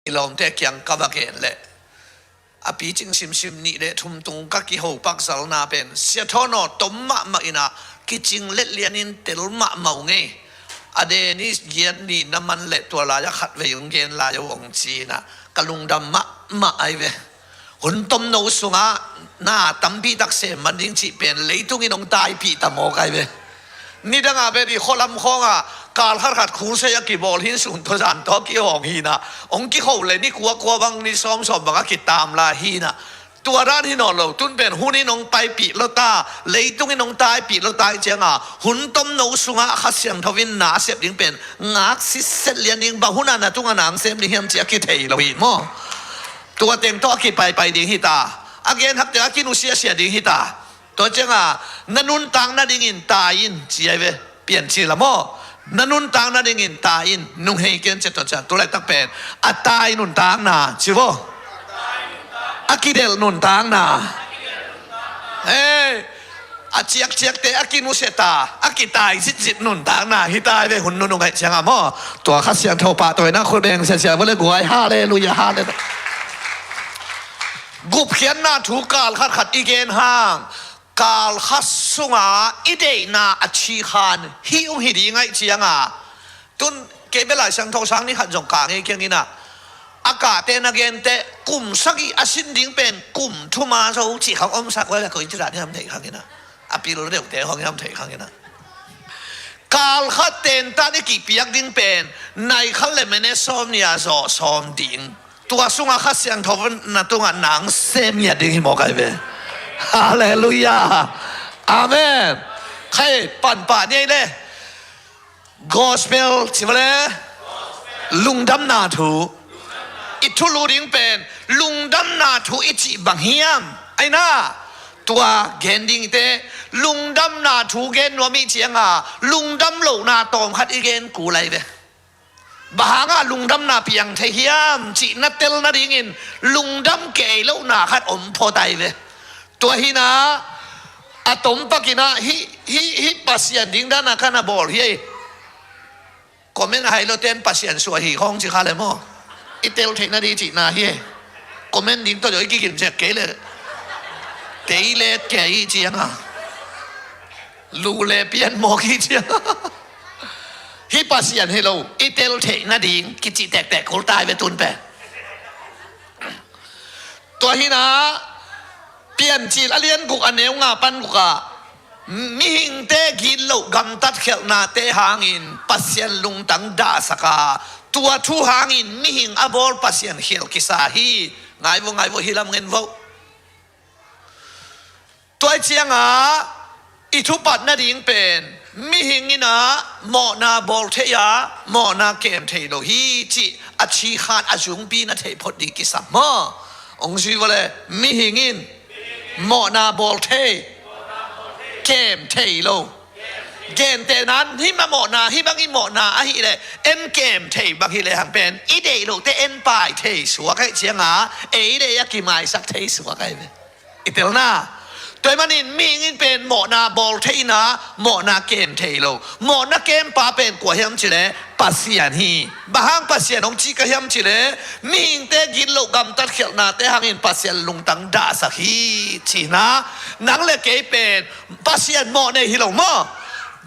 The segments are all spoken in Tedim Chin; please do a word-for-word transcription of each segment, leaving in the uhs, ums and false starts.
lawmte kiang ka va gen leh, a picing simsim nih le thum tung ka kiho pak zalna pen Sia Thawn aw, tom mahmah in ah kicing letlian in tel mahmah ung ei. A deni giat ni na man leh tua lai-ah khatvei hong gen lai uh hong ci-in ah ka lungdam mahmah ahi ve. Hun tomno sungah na tampi tak sem man ding cih pen leitung in hong taipih ta mawk ahi ve. Nidangah pen i khualam khawngah kal khatkhat khulsei a kibawl hi-in sun tawh zan tawh a kihawng hi-in ah, hong kikho leh ni kuakua bang, ni sawmsawm bang a kitam lai hi-in ah, tua dan hi nawn lo. Tun pen hun in hong paipih lo ta, leitung in hong taipih lo ta ih ciangah, hun tomno sungah Kha Siangtho in na a sep ding pen ngak sitset lian ding, bang hunah na tungah na hong sem ding hiam cih a kithei lo hi maw. Tua teng tawh a kipaipai ding hi ta. A gen hak teng a kinusiasia ding hi ta. Tua ciangah, na nuntak nadingin tai in, ci ahi ve. Piancil ah maw, na nuntak nadingin tai in, nunghei ken ci a, tua ciang tu laitak pen a tai nuntakna ci vo. A kidelh nuntakna. Hei, a ciakciakte a kinusia ta, a kitai zitzit nuntakna hi ta ahi ve, hun nunung aih ciangah maw. Tua Kha Siangtho pahtawina khut beng siasia vo le guai. Halleluiah, halleluiah. Gupkhiatna thu kal khatkhat i gen hang, kal khat sungah i deihna a cikhan hih hong hi ding aih ciangah, tun kei bel Lai Siangtho sang ni khat zong ka ngei kiang in ah, a kahte na gen teh kum sagih a sin ding pen kum thum a zo cih khawng omsak uh ahi ve, koi ci dan hiam thei khang in ah, a pil deuhte khawng hiam thei khang in ah. Kal khat tentan i kihpiak ding pen nai khat le minute sawm nih a zawh sawm ding. Tua sungah Kha Siangtho na tungah na hong sem ngiat ding hi mawk ahi ve. Halleluiah. Amen. Khai panpah ni ei le. Gospel ci vo le. Lungdamna thu. I thulu ding pen lungdamna thu i cih bang hiam? Aina, tua gen ding i te. Lungdamna thu gen nuam i ciangah lungdam lohna tawm khat i gen kul ahi ve. Bang hangah lungdamna piang thei hiam cih na tel nadingin lungdam kei lohna khat om phot ahi ve. Tua hi-in ah, a tom pak in ah hih, hih, hih Pasian ding dan a ka na bawl hi ei. Comment a hai lo ten Pasian suah hi khawng ci kha le maw. I tel theih nading cihna hi ei. Comment ding tawh zong i kigim zek kei le. Tei let kei i ciangah, lu le pian mawk i ciangah, hih Pasian hi lo, i tel theih nading kici tektek kul ta ahi ve tun pen. Tua hi-in ah, Piancil a lian guk a neu nga pan gukah, mihingte gitloh gamtat khialhnate hangin Pasian lungtang dahsak a, tua thu hangin mihing a bawl Pasian khial kisa hi. Ngai vo, ngai vo, hi lam ngen vo. Tua ciangah i thupat nading pen mihing in ah mawhna bawl thei a, mawhna kem thei lo hi cih a cikhan a zungpi na theih phot ding kisam maw. Hong zui vo le, mihing in mawhna bawl thei, kem thei lo. Gentehna in hih mah mawhna, hih bang i mawhna ahih leh en kem thei bang hi lehang pen i deih loh teh en pai thei suak aih ciangah ei le ei a kimaisak thei suak aih ve. I telna. Tua ahih manin mihing in pen mawhna bawl thei in ah mawhna kem thei lo. Mawhna kempa pen kua hiam cih leh Pasian hi. Bang hang Pasian hong ci ka hiam cih leh, mihingte gitloh gamtat khialhnate hangin Pasian lungtang dahsak hi ci-in ah, nang le kei pen Pasian mawhnei hi lo maw.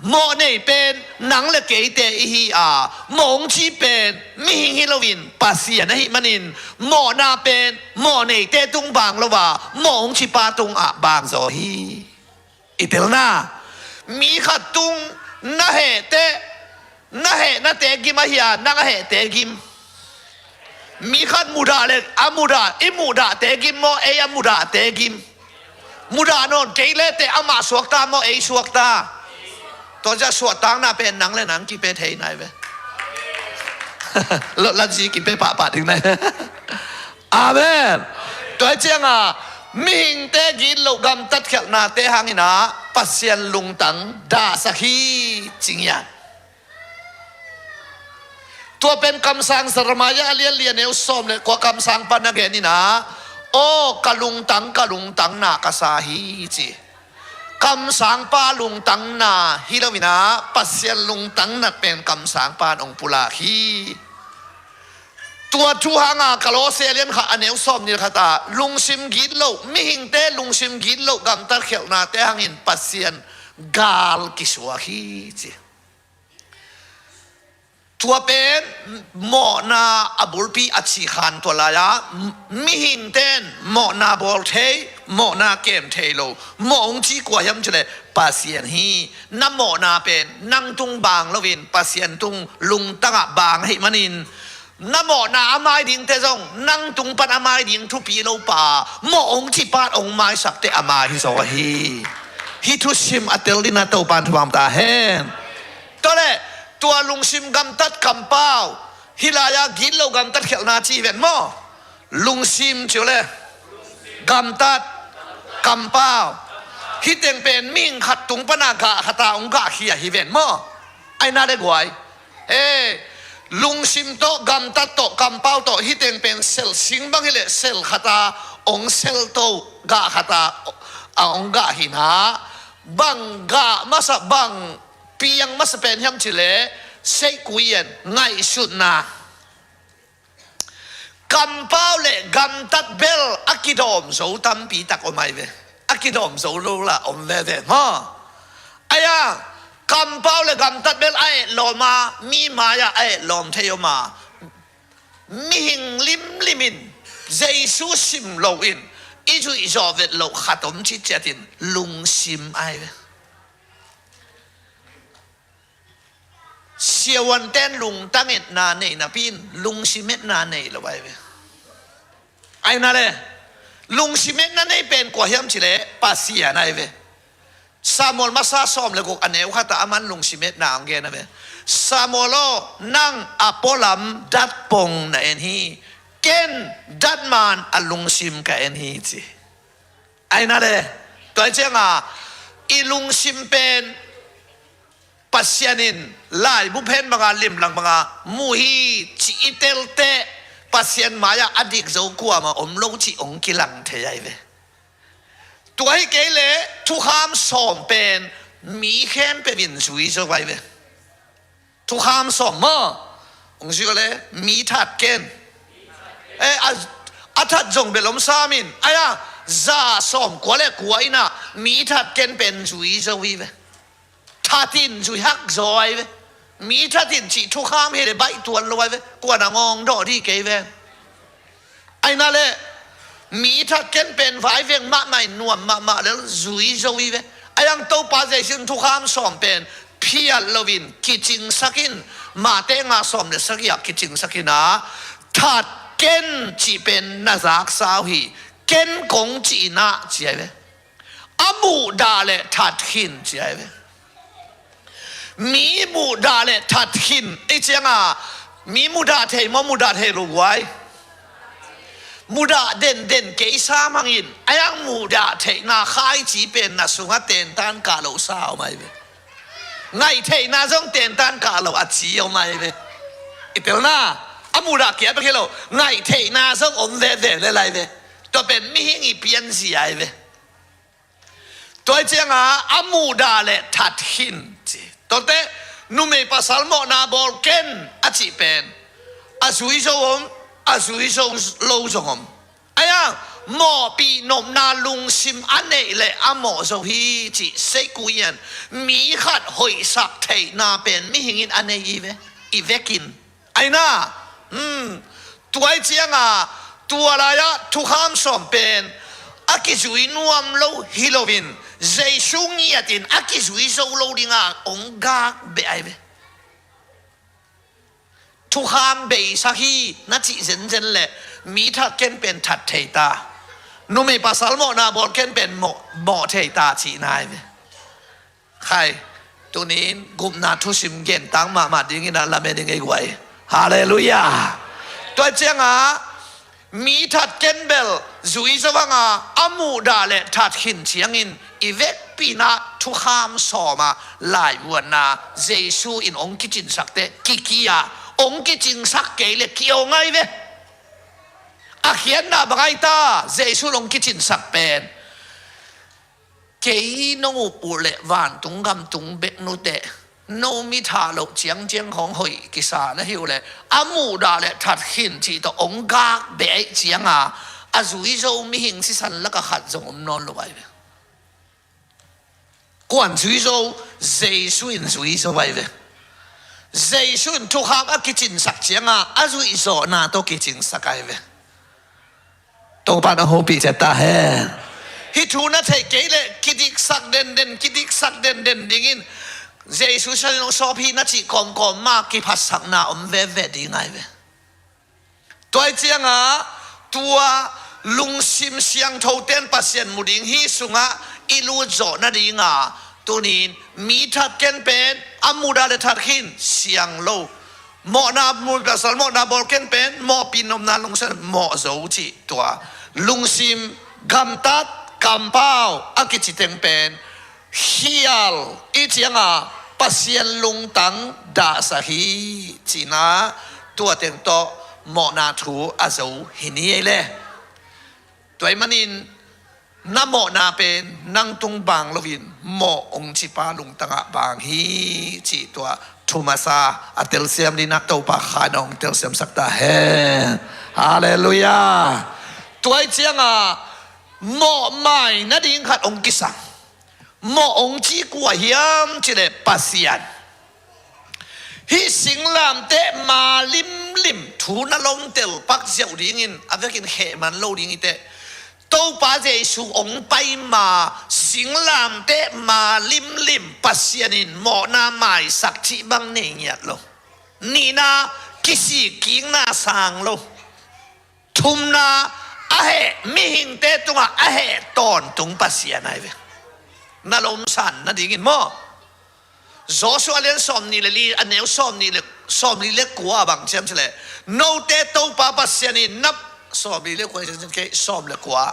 Mawhnei pen nang le keite i hi a, mawh hong ci pen mihing hi loin Pasian ahih manin, mawhna pen mawhneite tung bang lo a, mawh hong cipa tungah bang zaw hi. I telna. Mi khat tung na heh teh, na hehnate gim ahi a, nang a hehte gim. Mi khat mudah le a mudah, i muhdahte gim maw, ei a muhdahte gim. Mudah nawn kei le teh amah suakta maw, ei suakta. Tua ciang suahtakna pen nang le nang kipe thei nai ve. Lotlatzi kipe pahpah ding nai. Amen. Tua ciangah mihingte gitloh gamtat khialhnate hangin ah Pasian lungtang dahsak hi ci ngiat. Tua pen kamsang Jeremiah a lian li a neu sawm le kua kamsang pan a gen in ah, aw ka lungtang, ka lungtang na ka sa hi ci. Kamsangpa lungtang na hi lo in ah, Pasian lungtang na pen kamsangpa in hong pulak hi. Tua thu hanga Kolose lian khat a neu sawm nih le khat ah lungsim gitloh, mihingte lungsim gitloh gamtat khialhnate hangin Pasian gal kisuak hi ci. Tua pen mawhna a bulpi a cih khan tua lai-a mihingte in mawhna bawl thei, mawhna kem thei lo. Mawh hong ci kua hiam cih leh Pasian hi. Na mawhna pen nang tung bang loin Pasian tung lungtangah bang ahih manin na mawhna a mai dingte zong nang tung pan a mai ding thupi lo pa, mawh hong ci pan hong maisak teh a mai hi zaw ahi. Hih thusim a tel dingin Topan thupha ta hen. Tua leh tua lungsim gamtat kampau, hih lai-a gitloh gamtat khialhna ci hi ven maw? Lungsim ci uh leh gamtat kampau. Hih teng pen mihing khat tung pana gah khat a hong gah khia hi ven maw? Aina le guai. He, lungsim tawh gamtat tawh kampau tawh hih teng pen sel sing bang hi leh sel khat a hong sel to, gah khat a hong gah hi na. Bang gah masa, bang piang masa pen hiam cih leh seikui in ngaihsutna. Kampau le gamtat bel a kidawm zo tampi tak om ai ve. A kidawm zo lo la om veve maw? Aia, kampau le gamtat bel a etlawm a, mi mai-ah a etlawm thei om a, mihing limlim in Jesu sim loin i zuih zawh vet loh khat om ciciat in lungsim ai ve. Siavuanten lungtang etna nei napi in lungsim etna nei lo ai ve. Aina le, lungsim etna nei pen kua hiam cih leh Pasian ai ve. Samuel masa sawm le guk a neu khat ah aman lungsim etna hong gen a ve. Samuel aw, nang a pualam dat pong na en hi. Ken dat man a lungsim ka en hi ci. Aina le, tua hi cianga i lungsim pen Pasian in laibu phen banga limlang banga mu hi ci i tel teh Pasian mai-ah a dik zo kuamah om lo cih hong kilang thei ai ve. Tua hi kei leh thukham sawm pen mi khempeuh in zui zo ai ve. Thukham sawm maw? Hong zui leh mi that ken. Eh, a, a that zong bel om sam in. Aia, za sawm kua le kua in ah mi that ken pen zui zo hi ve. That in zui hak zaw ai ve. Mi that in cih thukham hi leh baih tuan lo ai ve. Kuan a ngawng dawh dih kei ve. Aina le, mi that ken pen vaiveng mahmah in nuam mahmah lel zui zo hi ve. Aia, Topa Jesu in thukham sawm pen phiat loin kicingsak in, Mate nga sawm le sagih ah kicingsak in ah, that ken cih pen na zaksa uh hi, ken kong cih in ah ci ai ve. A muhdah le that khin ci ai ve. Mi muhdah le that khin i cianga mi muhdah thei maw, muhdah thei lo guai? Muhdah denden kei sam hangin, aia, muhdah theihna khaici pen na sungah tentan kah lo sa om ai ve. Ngaih theihna zong tentan kah lo a ci om ai ve. I telna a muhdah kia bek hi lo, ngaih theihna zong om veve le lai ve. Tua pen mihing i pianzia ai ve. Tua hi cianga a muhdah le that khin ci. Tuate, numei pasal mawhna bawl ken a cih pen a zui zo om, a zui zo lo zong om. Aia, mawhpih nopna lungsim a neih le a mawh zo hi cih seikui in mi khat hoihsak theihna pen mihing in a nei hi ve. I vekin Aina, um, tua hi cianga tua lai-ah thukham sawm pen a kizui nuam lo hi loin Jesu ngiatin a kizui zo lo dinga hong gak beh ai ve. Thukham beisak hi na cih zenzen le mi that ken pen that thei ta. Numei pasal mawhna bawl ken pen mawh, mawh thei ta cihna ai ve. Khai, tunin gupna thusim gentang mahmah dingin a lamen i ngei guai. Halleluiah. Tua cianga mi that ken bel zui zo hanga a muhdah le that khin ciangin i vekpi in ah thukham sawma laivuanna Jesu in hong kicinsakte kikia, hong kicinsak kei le ki-ong ai ve. A khiatna bang ai ta, Jesu in hong kicinsak pen kei nong up uh leh vantung gam tung bek nuteh, No mi thah loh ciangciang khawng hoih kisa na hi uh leh, a muhdah le that khin cih tawh hong gak beh aih cianga, a zui zo mihing sisan laka khat zong om nawn lo ahi ve. Kuan zui zo? Jesu in zui zo ahi ve. Jesu in thukham a kicinsak cianga a zuihzawhna tawh kicinsak ahi ve. Topa na hopih ciat ta hen. Hih thu na theih kei leh kidiksak denden, kidiksak denden dingin Jesu sisan hong sawp hi na cih kawmkawm mah kiphatsakna om veve ding ahi ve. Tua hi cianga tua lungsim siangthote'n Pasian mu ding, hih sungah i lut zawh nadinga tunin mi that ken pen a muhdah le that khin siang lo. Mawhna mu, pasal mawhna bawl ken pen mawhpi nopna lungsim mawh zo cih tua lungsim gamtat kampau a kici teng pen khial i cianga Pasian lungtang dahsak hi cihna tua teng tawh mawhna thu a zo hi ni ei le. Tua ahih manin na mawhna pen nang tung bang loin mawh hong cipa lungtangah bang hi cih tua thu masa a telsiam dingin Topa kha na hong telsiamsak ta hen. Halleluiah. Tua hi cianga mawh mai nading khat hong kisam. Mawh hong ci kua hiam cih leh Pasian. Hih singlamteh ma limlim thu na lomtel pak ziau dingin a vekin khehman lo ding hi teh. Topa Jesu hong pai ma singlamteh ma limlim Pasian in mawhna maisak cih bang nei ngiat lo. Nihna, kisikkikna sang lo. Thumna, a heh mihingte tungah a heh tawntung Pasian ahi ve. Na lomsan nadingin maw? Joshua lian sawmnih le li, a neu sawmnih le, sawmli le kua bang ciam cileh, note Topa Pasian in na, sawmli le kua, kei sawm le kua.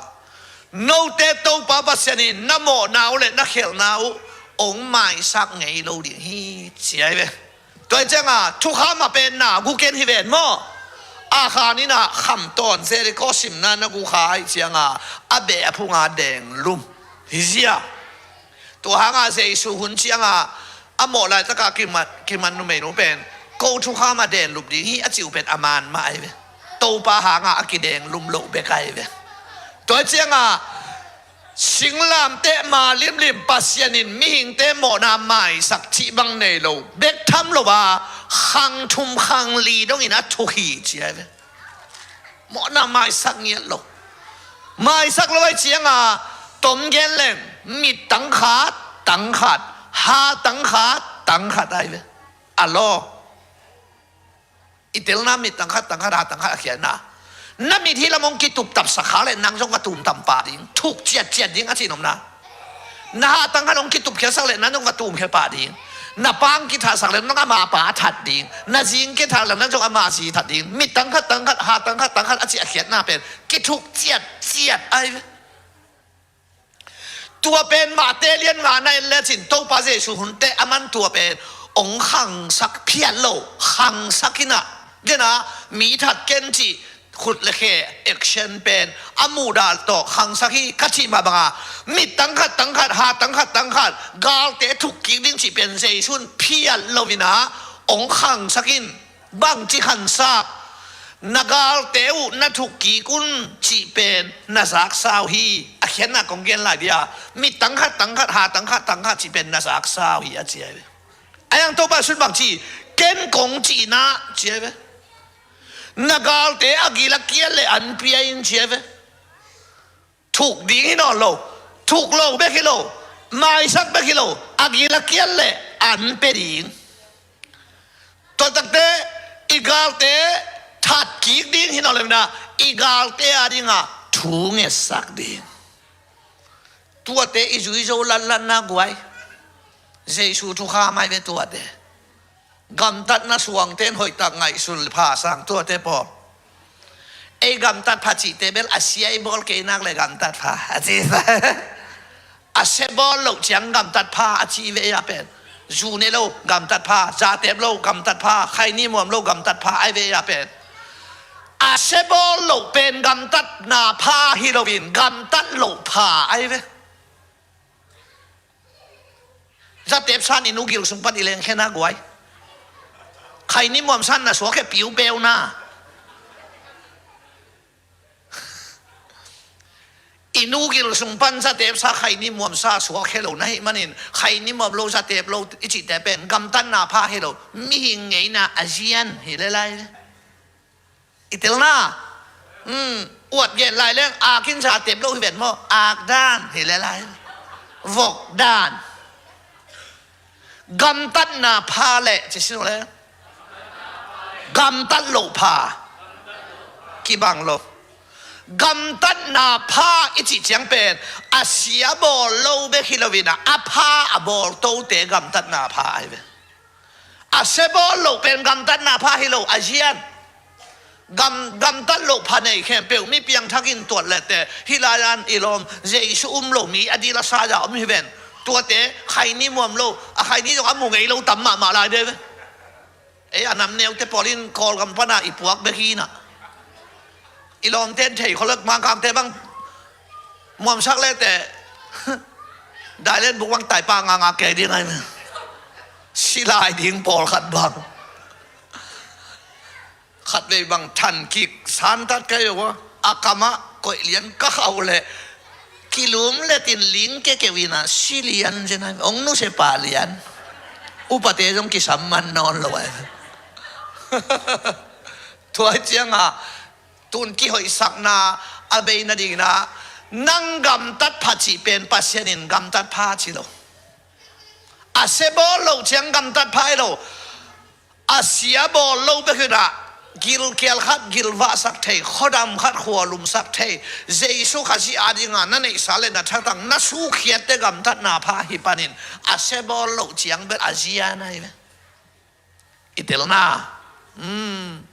Note Topa Pasian in na mawhna uh le na khelhna uh hong maisak ngei lo ding hi ci ahi ve. Tua hi cianga thukham a pen na gu ken hi ven maw? A khan in a kham tawn Jericho simna na gu kha ahi cianga a beh a phunga denglum hi zia. Tua hanga Jesu hun cianga a mawh laitaka kiman, kiman numeinu pen ko thukham a denlup ding hi a cih uh pen a man mah ahi ve. Topa hanga a kidenglum loh bek ahi ve. Tua hi cianga singlamteh ma limlim Pasian in mihingte mawhna maisak cih bang nei lo bek tham lo a, khang thum khang li dongin a thuk hi ci ahi ve. Mawhna maisak ngiat lo. Maisak lo ahi cianga tom gen leng mit tang khat, tang khat, ha tang khat, tang khat ahi ve. A law. I telna mit tang khat, tang khat, ha tang khat a khiatna. Na mit hi lam hong kitup tapsak kha le nang zong va tum tam pah ding. Thuk ciatciat ding a cih nopna. Na ha tang khat hong kitup khiatsak le nang zong va tum khiat pah ding. Na pa hong kithahsak le nang ama pa a that ding. Na zi hong kithah le nang zong ama zi that ding. Mit tang khat, tang khat, ha tang khat, tang khat a cih a khiatna pen kithuk ciatciat ahi ve. Tua pen Mate lian nga na en lecin Topa Jesu hunte a man tua pen hong khangsak phiat lo, khangsak hi na. Dena mi that ken cih khut le khe action pen a muhdah tawh khangsak hi ka cih mah banga mit tang khat, tang khat, ha tang khat, tang khat galte thuk kik ding cih pen Jesu in phiat lo hi na, hong khangsak in. Bangci khansak? Na galte uh na thuk kik un cih pen na zaksa uh hi. A khiatna kong gen lai dia, mit tang khat, tang khat, ha tang khat, tang khat cih pen na zaksa uh hi a ci ahi ve. A yang Topa Jesu in bangci? Ken kong cihna ci ahi ve. Na galte a gil a kiat le an pia in ci ahi ve. Thuk ding hi nawn lo. Thuk lo bek hi lo. Maisak bek hi lo. A gil a kiat le an pe ding. Tua takte i galte that kik ding hi nawn lo na, i galte a dinga thu ngetsak ding. Tuate i zui zo latlatna guai. Jesu thukham ahi ve tuate. Gamtatna suangte in hoihtak ngaihsun pha sang tuate pawl. Ei gamtat pha cihte bel a sia i bawl kei nak le gamtat pha a ci. A sia bawl loh ciang gamtat pha a ci ve a pen. Zu ne lo gamtat pha, zatep lo gamtat pha, khaini muam lo gamtat pha ahi ve a pen. A sia bawl loh pen gamtatna pha hi loin gamtat loh pha ahi ve. Zatep san i nu gil sung pan i lengkhia na guai. Khaini muam san na suakkhia piupeu na. I nu gil sung pan zatep sa khaini muam sa suakkhia lo na hih manin, khaini muam lo zatep lo i cihte pen gamtatna pha hi lo, mihing ngeina a zian hi le lai. I telna, um, uat gen lai leng, akin zatep lo hi ven maw, ak dan hi le lai. Vok dan. Gamtatna pha le, ci sin le. Gamtat loh pha. Kibang lo. Gamtatna pha i cih ciang pen, a sia bawl lo bek hi lo in a, a pha a bawl tote gamtatna pha ahi ve. A sia bawl lo pen gamtatna pha hi lo, a zian. Gam, gamtat loh pha nei khempeuh mi piangthakin tuat lehte, hih lai-an i lawm, Jesu um lo mi a dil a sa-a om hi ven. Tuate, khaini muam lo, a khaini zong a mu ngei lo tam mahmah lai de ve. Ei, a nam neute pawl in Kawlgam pana i puak bek hi na. I lawmte thei kholek Mangkangte bang muamsak lehte. Dailen buk bang taipa nganga kei ding ai me. Silai ding pawlkhat bang. Khatvei bang than kik santat ka hi uh a, a kamah koih lian ka khauh leh kilum letin ling kekeu in a si lian zen a, hong nusia pah lian. Upate zong kisam man nawn lo a. Tua ciangah tun kihoihsakna a bei nading in a, nang gamtat pha cih pen Pasian in gamtat pha ci lo. A sia bawl loh ciang gamtat pha hi lo. A sia bawl lo bek in a, gilkial khat gilvahsak thei, khuadam khat khualumsak thei, Jesu Khazih ading a na neihsa le na thatang na sukhiatte gamtatna pha hi panin, a sia bawl loh ciang bel a zian ahi ve. I telna. Um,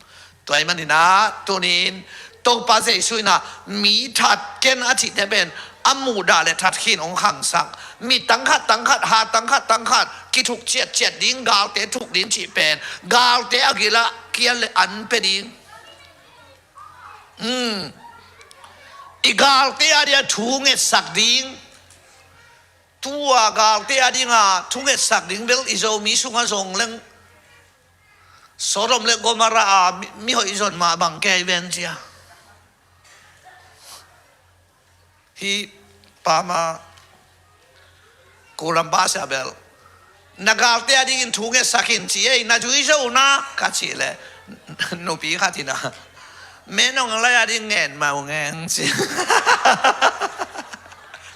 tua ahih manin a, tunin Topa Jesu in a, mi that ken a cihte pen a muhdah le that khin hong khangsak. Mi tangkhat tangkhat, ha tangkhat tangkhat kithuk ciatciat ding, galte thuk ding cih pen galte a gil ah kial le an pia ding. Um, i galte a dia thu ngetsak ding. Tua galte a dinga thu ngetsak ding bel i Zomi sungah zong leng Sodom le Gomorrah a mi, mihoih zon mah bang kei ven cia. Hih pama kulam pa sia bel, na galte a dingin thu ngetsak in ci ei, na zui zo na ka cih leh, nupi khat in a, me nong lai a ding ngen mau ngeng ci.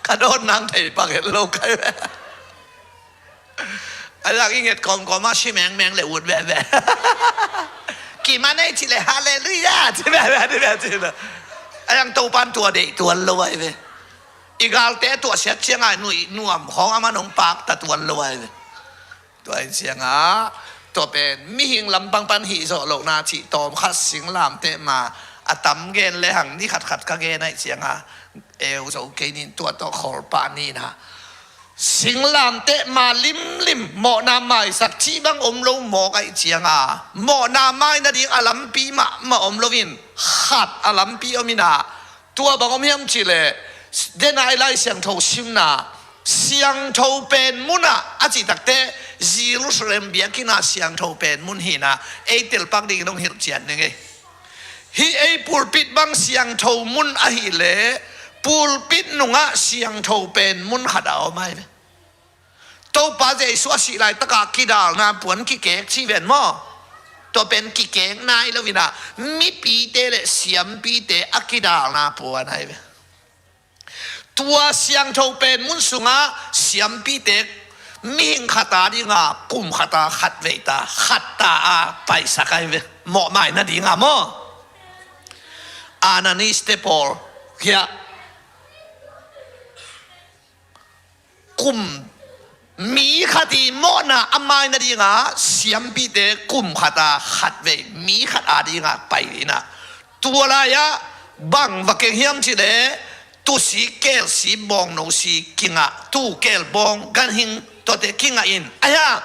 Ka dawn nang thei pak het lo kai ve. A lak i nget kawmkawm a si mengmeng le ut veve. Kiman ei ci le halleluiah ci veve, ci veve, ci veve. A yang Topan tua deih tuan lo ai ve. I galte tuah siat ciangah nuih nuam khawng a man hong pakta tuan lo ai ve. Tua in ciangah tua pen mihing lampang pan hih zawh lohna cih tawm khat singlamteh ma a tam gen le hang ni khatkhat ka gen aih ciangah eu zo kei nin tua tawh kholpah ni na. Singlamtehma limlim mawhna maisak cih bang om lo mawk aih cianga, mawhna mai nading a lampi mahmah om loin khat a lampi om inah, tua bang om hiam cihleh, denai Lai Siangtho simna, Siangtho Pen munah a cih takte, Jerusalem biakinn ah Siangtho Pen mun hinah ei telpak dingin hong hilhcian ning ei. Hih ei pulpit bang siangtho mun ahileh, pulpit nungah Siangtho Pen mun khat a om ahi ve. Topa Jesu a sih laitakah kidalna puan kikek ci ven maw? Tua pen kikek nai lo inah, mipite le siampite a kidalna puan ahi ve. Tua Siangtho Pen mun sungah siampite mihing khat a dinga kum khat a khat veita khat ta a paisak ahi ve. Mawhmai nadinga maw? Ananiste pawl hiah kum mi khat i mawhna a mai nadinga siampite kum khat a khat vei mi khat a dinga pai inah, tua lai-ah bang va keng hiam cihleh, tusi kelsi bawngnosi kingah, tu kel bawng ganhing tuate kingah in, ahi a,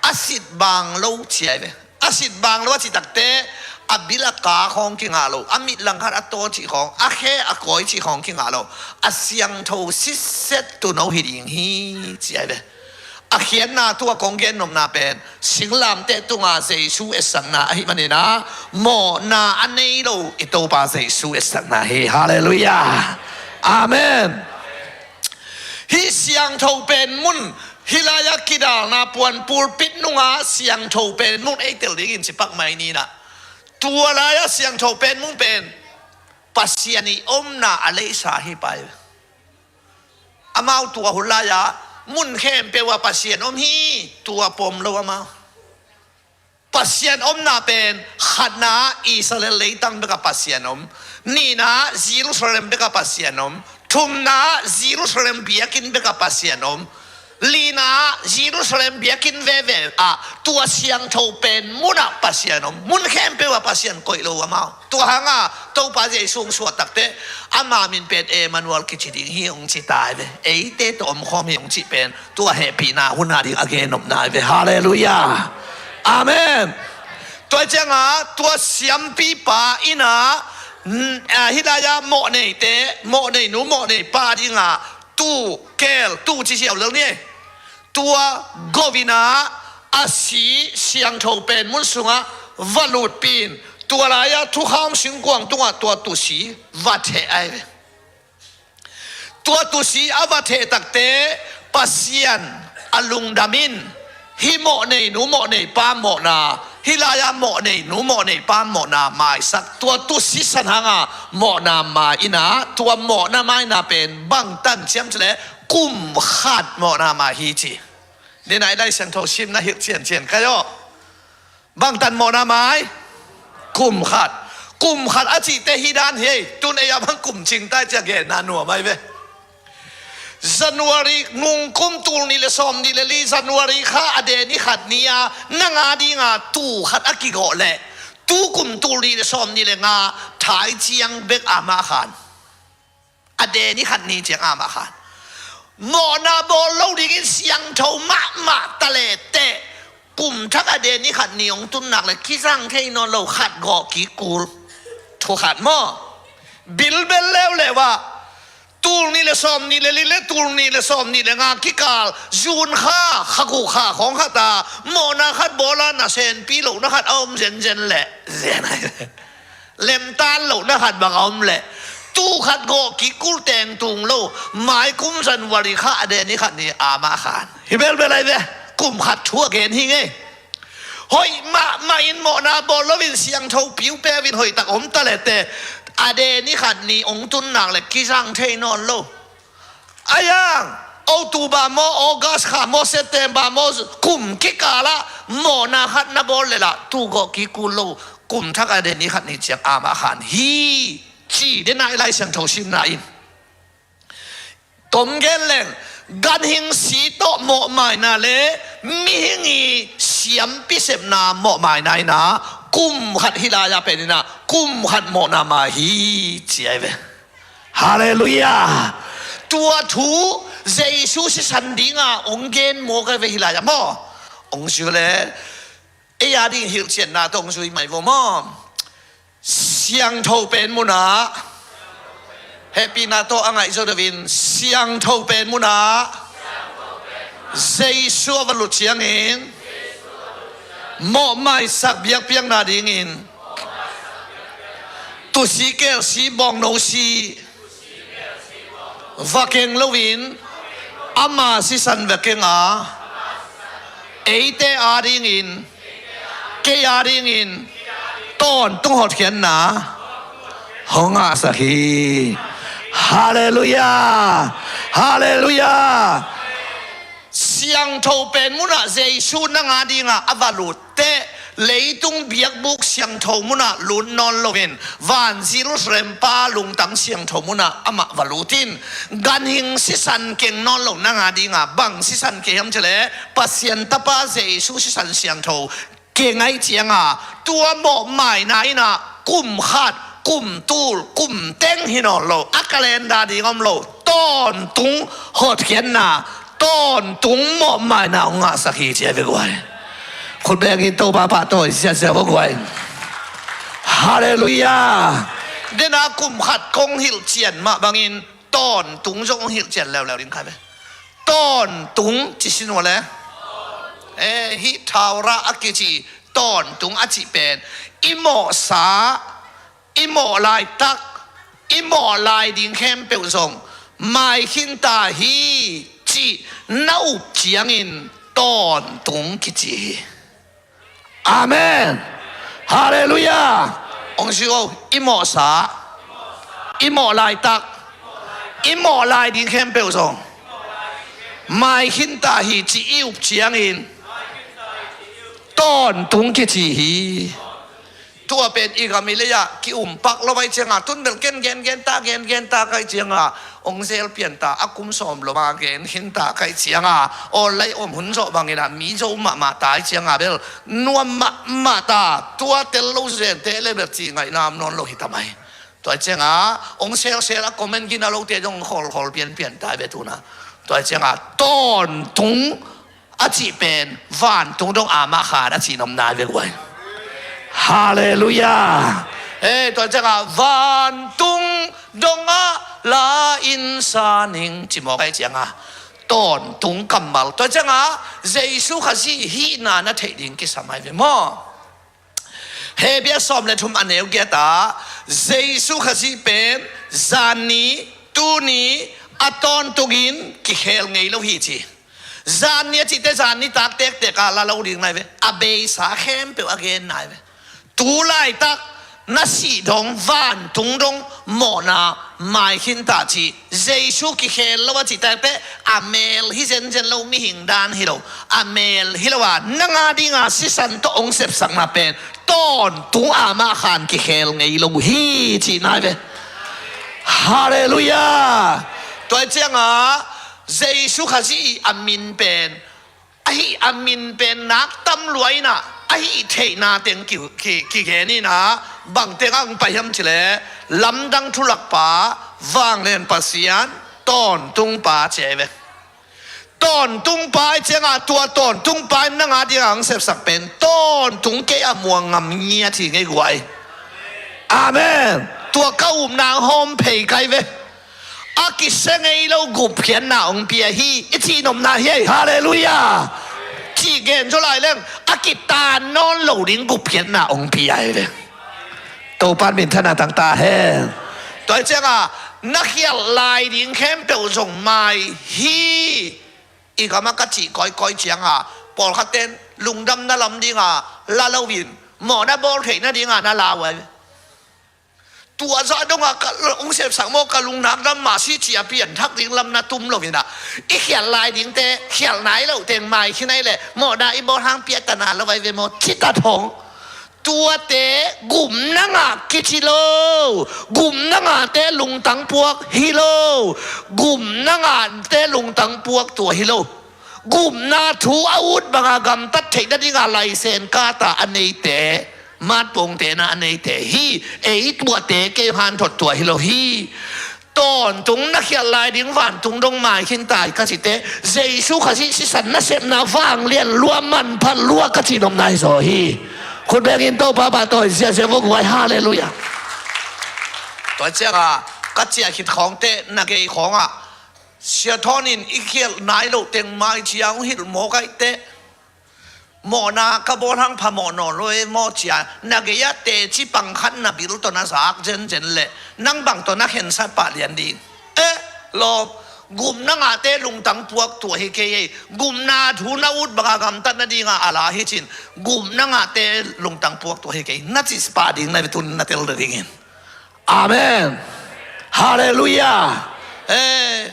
a sit bang lo ci ahi ve. A sit bang lo a cih takte, a bil a ka khawng kingah lo, a mit langkhat a taw cih khawng, a khe a kawi cih khawng kingah lo, a siangtho sitset tuuno hi ding hi ci ahi ve. A khiatna tua kong gennopna pen singlamteh tunga Jesu etsakna ahih maninah mawhna a nei lo i Topa Jesu etsakna hi. Halleluiah. Amen. Hih siangtho pen mun, hih lai-ah kidalna puan pulpit nungah siangtho pen mun ei tel dingin cipak mai ninah. Tua lai-ah siangtho pen mun pen Pasian i omna a leisa hi pai. Amau tua hun lai-ah mun khempeuh ah Pasian om hi, tua pom lo amau. Pasian omna pen khatna Israel leitang bekah Pasian om, nihna Jerusalem bekah Pasian om, thumna Jerusalem biakinn bekah Pasian om, lina Jerusalem biakinn veve ah tua siangtho pen munah Pasian om. Mun khempeuh ah Pasian koih lo amau. Tua hanga Topa Jesu hong suah takteh ama min pen Emmanuel kici ding hi hong ci tai ve. Eite tawh omkhawm hi hong cih pen tua hehpihna hun a ding a gennopna hi ve. Halleluiah. Amen. Tua cianga tua siampipa innah hih lai-ah mawhneite, mawhneinu mawhneipa dinga tuu keel, tuu ci siau lel ni. Tua govinah a si siangtho pen mun sungah va lutpih in, tua lai-ah thukham singkuang tungah tua tusi va theh ai ve. Tua tusi a va theh takteh Pasian a lungdam in hih mawhneinu mawhneipa mawhna, hih lai-ah mawhneinu mawhneipa mawhna maisak. Tua tusi san hanga mawhna mai innah tua mawhna maina pen bangtan ciam cileh kum khat mawhna mai hi ci. Denai Lai Siangtho simna hilh ciancian kai aw. Bangtan mawhna mai? Kum khat. Kum khat a cihte hi dan hi ei. Tun ei a bang kum cingtai cia genna nuam ai ve. January ngungkum tul nih le sawm nih le li January kha a deni khat ni-a nang a dinga tuu khat a kigawh leh tukum tul nih le sawm nih le nga thaiciang bek amah khan. A deni khat ni ciang amah khan mawhna bawl lo dingin siangtho mahmah ta lehteh kum thak a deni khat ni hong tun nak le kizang thei nawn lo, khat gawh kik kul. Thu khat maw? Bilbel leuleu ah tul nih le sawm nih le li le tul nih le sawm nih le nga kikal June kha, kha guk kha khawng khat a mawhna khat bawl a nasenpi lohna khat a om zenzen leh zen ai. Lemtan lohna khat bang a om leh tuu khat gawh kik kul teng tung lo, maikum January kha a deni khat ni amah khan. Hi belbel ai ve, kum khat thu a gen hi ngei. Hoih mahmah in mawhna bawl loin siangtho piupeu in hoihtak om ta lehteh a deni khat ni hong tun nak le kizang thei nawn lo. Ayang, October maw, August kha maw, September maw, kum kikalah mawhna khat na bawl leh lah tuu gawh kik kul lo, kum thak a deni khat ni ciang amah khan hi ci. Denai Lai Siangtho simna in tom gen leng, ganhing si tawh mawhmaina le mihing i siampi sepna mawhmaina innah kum khat hih lai-ah pen innah kum khat mawhna mai hi ci ai ve. Halleluiah. Tua thu Jesu sisan dinga hong gen mawk ai ve hih lai-ah maw? Hong zui le ei a ding hilhcianna tawh hong zui mai vo maw? Siangtho pen munah, hehpihna tawh a ngaih zo deuhin, siangtho pen munah Jesu a va lut ciangin mawhmaisak biakpiakna dingin tusi kelsi bawngnosi va keng loin ama sisan va keng a, eite a dingin, kei a dingin tawntung hotkhiatna hong ngahsak hi. Halleluiah. Halleluiah. Siangtho pen munah Jesu nang a dinga a va lut teh leitung biakbuk siangtho munah lut nawn loin van Jerusalem pa lungtang siangtho munah amah va lut in, ganhing sisan keng nawn lo nang a dinga bang sisan kei hiam cileh Pasian Tapa Jesu sisan siangtho keng ai cianga tua mawhmaina innah kum khat, kum tul, kum teng hi nawn lo, a calendar ding om lo, tawntung hotkhiatna, tawntung mawhmaina hong ngahsak hi ci ai ve guai. Khut bengin Topa pahtawi siasia vo guai. Halleluiah. Dena kum khat kong hilhcian mah bangin tawntung zong hong hilhcian leuleu ding kha ve. Tawntung ci sin uh le Eh, hih thaura a kici tawntung a cih pen i mawhsa, i mawh laitak, i mawh lai ding khempeuh zong mai khinta hi cih na up ciangin tawntung kici hi. Amen. Halleluiah. Hong si o, i mawhsa, i mawh laitak, i mawh lai ding khempeuh zong mai khinta hi cih i up ciangin tawntung kici hi. Tua pen i gam i lei-ah ki-umpak lo ahih cianga, tun bel ken gengen ta, gengen ta ka hih cianga, hong zel pian ta, a kum sawm lo ma gen khin ta ka hih cianga, aw lai om hun zawh bangin ah mi zo mahmah ta ahih cianga bel nuam mahmah ta, tua tel lo zente le bel ci ngaihna om nawn lo hi ta mai. Tua cianga hong selsel a comment gina lote zong khawlkhawl pianpian ta ve tuna. Tua cianga tawntung a cih pen vantung dong ama khan a cih nopna ve guai. Halleluiah. Eh, tua cianga vantung dongah la in sa ning ci mawk ahih cianga tawntung kammal. Tua cianga Jesu Khazih hihna na theih ding kisam ahi ve maw? Hebrew sawm le thum a neu giat ah Jesu Khazih pen zanni, tuni a tawntungin kikhel ngei lo hi ci. Zanni a cihte zanni tak tektek a la lo ding nai ve. A beisa khempeuh a gen nai ve. Tu laitak na sih dong vantung dong mawhna mai khin ta ci. Jesu kikhel lo a cih takte a mel hi zenzen lo, mihing dan hi lo, a mel hi lo a, nang a dinga sisan tawh hong sepsakna pen tawntung ama khan kikhel ngei lo hi cihna hi ve. Halleluiah. Tua cianga Jesu Khazih a min pen ahi a min pen nak tam lua inah ahi theihna teng ki, ki, kigen inah bang teng ang pai hiam cileh lamdang thulakpa, vanglian Pasian, tawntungpa ci ahi ve. Tawntungpa ahi cianga tua tawntungpa in nang a dinga ang sepsak pen tawntung kei a muang ngam ngiat hi ngei guai. Amen. Tua ka upna ang hawm phei kai ve. A kisia ngei lo gupkhiatna hong pia hi i cih nopna hi ei. Halleluiah. Cih gen zaw lai leng a kitaan nawn lo ding gupkhiatna hong pia hi ve. Topan minthanna tang ta hen. Tua hi cianga na khialh lai ding khempeuh zong mai hi. I gama ka cih kawikawi cianga pawlkhatten lungdamna lam dinga la loin mawhna bawl theihna dinga na lau ahi. Tua zah dongah ka hong sepsak maw, ka lungnak dam mah si ci a pianthak ding lam na tum lo inah i khialh lai dingte khialh nai loh teng mai khin ahi leh mawhna i bawl hang piatana lo ahi ve maw, citat hong. Tuate gupna ngah kici lo. Gupna ngahte lungtang puak hi lo. Gupna ngahte lungtang puak tua hi lo. Gupna thu a ut banga gamtat theihna dinga laisen kata a neite, matpongtena a neite hi. Ei tuate kei hanthot tua hi lo hi. Tawntung na khialh lai ding vantung dong mai khin tai ka cite Jesu Khazih sisan nasepna vanglian lua manphat lua ka cih nopna hi zaw hi. Khut bengin Topa pahtawi ziahziah vok vai. Halleluiah. Tua cianga ka ciah khit khawngte na gei khawngah Sia Thawn in i khialh nai loh teng mai ciang hilh mawk aihte mawhna ka bawl hang phamawh nawn lo e maw cia na gei-ah teci pangkhat na bil tawh na zak zenzen leh nang bang tawh na khensat pah lian ding. Eh, lawm, gupna ngahte lungtang puak tua hi kei ei. Gupna thu na ut banga gamtat nadinga a la hi cin gupna ngahte lungtang puak tua hi kei na cih pah ding na tun na tel dingin. Amen. Halleluiah. Eh,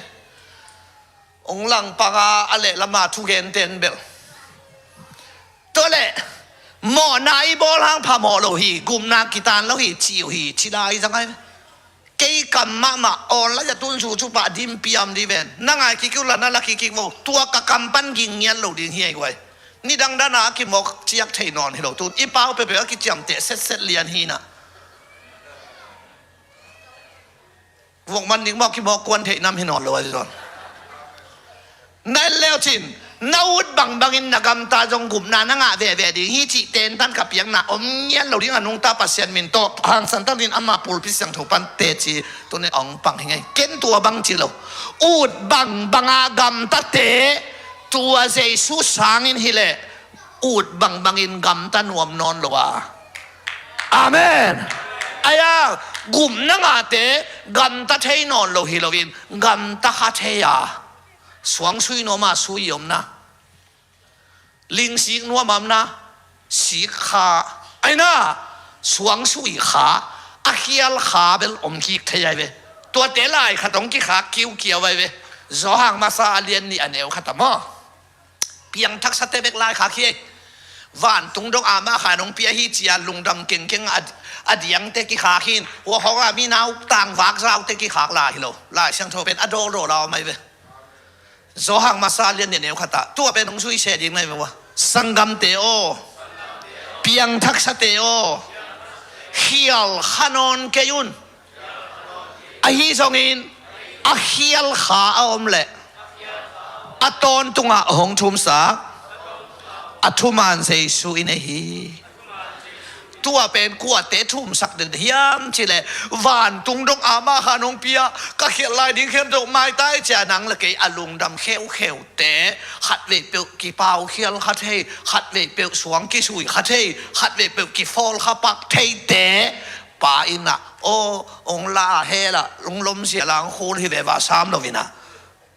hong langpanga a lehlama thugenten bel. Tua leh mawhna i bawl hang phamawh lo hi, gupna kitaan lo hi ci uh hi, ci lai zang ai. Kei kam mahmah awn lai a tun zu cu pah dim piam di ven na ngai kik uh la na la kik kik vo. Tua ka kam pan ging ngiat lo ding hi ai guai. Nidang dana a kimawk ciak thei nawn hi lo tun i pau peuhpeuh a kiciamteh setset lian hi na. Vok man ding maw, kimawk kuan theih nam hi nawn lo a zawn. Na en leu cin na ut bangbangin na gamta zong gupna na ngah veve ding hi cih tentan ka piakna om ngian lo ding a nungta Pasian min tawh hangsan tak din ama pulpit siangtho pan teci tunin a hong pang hi ngei. Ken tua bang ci lo. Ut bangbanga gamtate tua Jesu sangin hileh ut bangbangin gamta nuam nawn lo a. Amen. Aia, gupna ngahte gamta thei nawn lo hi loin gamta kha thei a. Suang sui nuam a sui omna. Ling sik nuam a omna, sik kha. Aina, suang sui kha, a khial kha bel om kik thei ai ve. Tuate lai khat hong kikhak kiukiau ai ve. Johan masa a lian nih a neu khat a maw. Piangthaksate bek lai khak hi ei. Vantung dong a mah khan hong pia hi ci-a lungdam kengkeng a, a diangte kikhak hi in. Hua khawng a mi nau tangvak zaute kikhak lai hi lo. Lai Siangtho pen a dawldawl a om ai ve. Johan masa lian nih a neu khat ah tua pen hong sui se ding na hi ve ua. Sanggamte aw, piangthaksate aw, khial kha nawn kei un. Ahi zongin a khial kha a om leh a tawntungah hong thumsak a thuman Jesu i nei hi. Tua pen kuate thumsak den hiam cileh, vantung dong a mah khan hong pia, ka khial lai ding khempeuh maitai cia nang le kei a lungdam kheukheute, khatvei peuh kipau khial kha thei, khatvei peuh suang kisui kha thei, khatvei peuh kifawl kha pak theite Pa in ah aw hong la a hel ah lunglom sia lang khul hi ve va sam lo in ah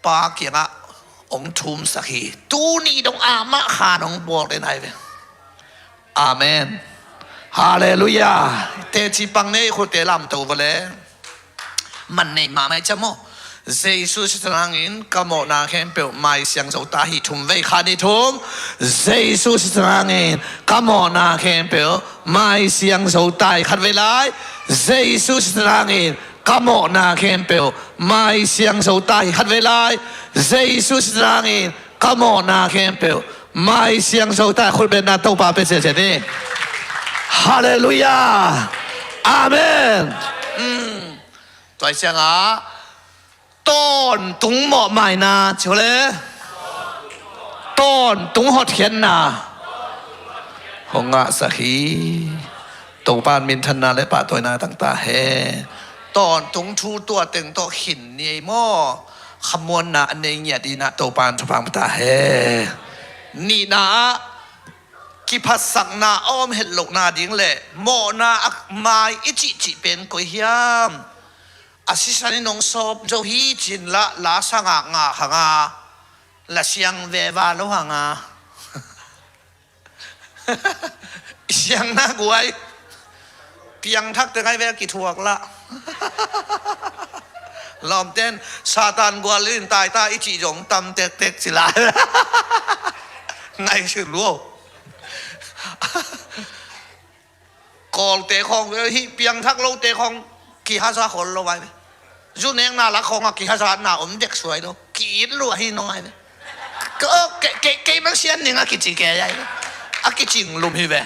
Pa kiangah hong thumsak hi. Tuni dong a mah khan hong buak den ai ve. Amen. Halleluiah. Teci pang nei khutte lamto vale. Man nei mahmah i cam aw. Jesu sitan hangin ka mawhna khempeuh mai siang zo ta hi. Thum vei, khat nih thum. Jesu sitan hangin ka mawhna khempeuh mai siang zo ta hi. Khat vei lai. Jesu sitan hangin ka mawhna khempeuh mai siang zo ta hi. Khat vei lai. Jesu sitan hangin ka mawhna khempeuh mai siang zo ta hi. Khut betna Topa pia ciaciat ni. Halleluiah. Amen. Tua hi ciangah tawntung mawhmaina ci uh le tawntung hotkhiatna hong ngahsak hi. Topa in minthanna le pahtawina tang ta hen. Tawntung thu tua teng tawh khin ni ei maw. Khamuanna a nei ngiat in ah Topa in thupha pia ta hen. Nihna ah kiphatsakna a om het lohna ding le mawhna a mai i cihcih pen koi hiam? A sisan in hong sawp zo hi cin lah la sangah ngah hang a, la siang veva lo hang a. I siangna guai. Piangthak teng ai ve a kithuak lah. Lawmten Satan gual in taita i cih zong tam tektek ci lai. Ngaihsun luo. Kawlte khawng ve hih piangthak lote khawng kihaza khol lo ai ve. Zu nekna lak khawngah kihazatna om dek suai lo. Ki-it lua hi nong ai ve. Ke, ke, ke, kei man sian ning a kici kei ai ve. A kicing lum hi ve.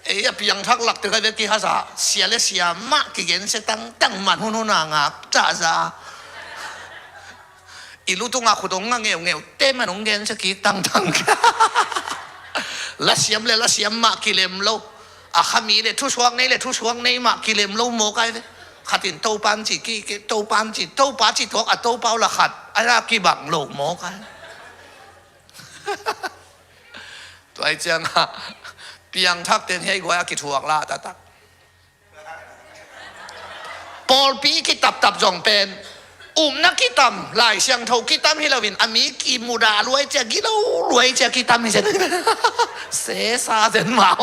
Ei a piangthak lak te kai ve kihaza. Sia le sia mah kigen se tangtang man hun hun a ngak caza. I lu tungah khut hong nga ngeungeu te man hong gen sia kik tangtang. Lasiam le lasiam mah kilem lo. A khami le thusuak nei le thusuak nei mah kilem lo mawk ai ve. Khat in Topa ci kik, Topa ci, Topa ci tuak a Topa uh la khat a la kibang lo mawk ai. Tua hi ciangah piangthak teng hei guai a kithuak lah taktak. Pawlpi kitaptap zong pen upna kitam, Lai Siangtho kitam hi loin a mi kimudah luai cia, gilo luai cia kitam hi zen. Sesa zen mah.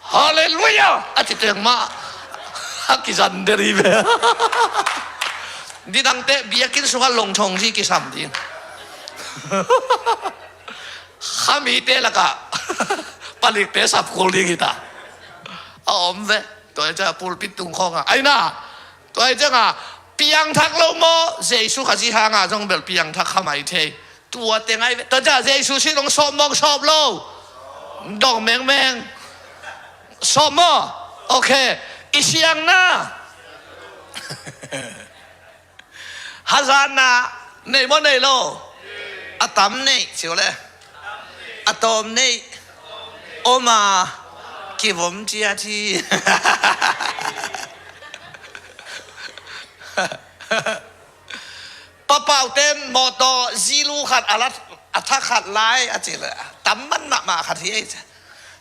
Halleluiah a ci teng mah a kizan der hi ve. Nidangte biakinn sungah longthong zi kisam ding. Khamite lakah palikte sapkul ding hi ta. A om ve. Tua hi ciangah pulpit tung khawngah aina. Tua hi ciangah piangthak lo maw? Jesu Khazih hangah zong bel piangthak kha mai thei. Tua teng ai ve. Tua ciangah Jesu sin hong sawp maw hong sawp lo? Dong mengmeng. Sawp maw? Ok. I siangna. Hazatna nei maw nei lo? A tam nei ci uh le a tawm nei. Oma kivom ciat hi. Papauten mawtaw zilu khat a la A thakhat lai a ci le, tam man mahmah khat hi ei ci.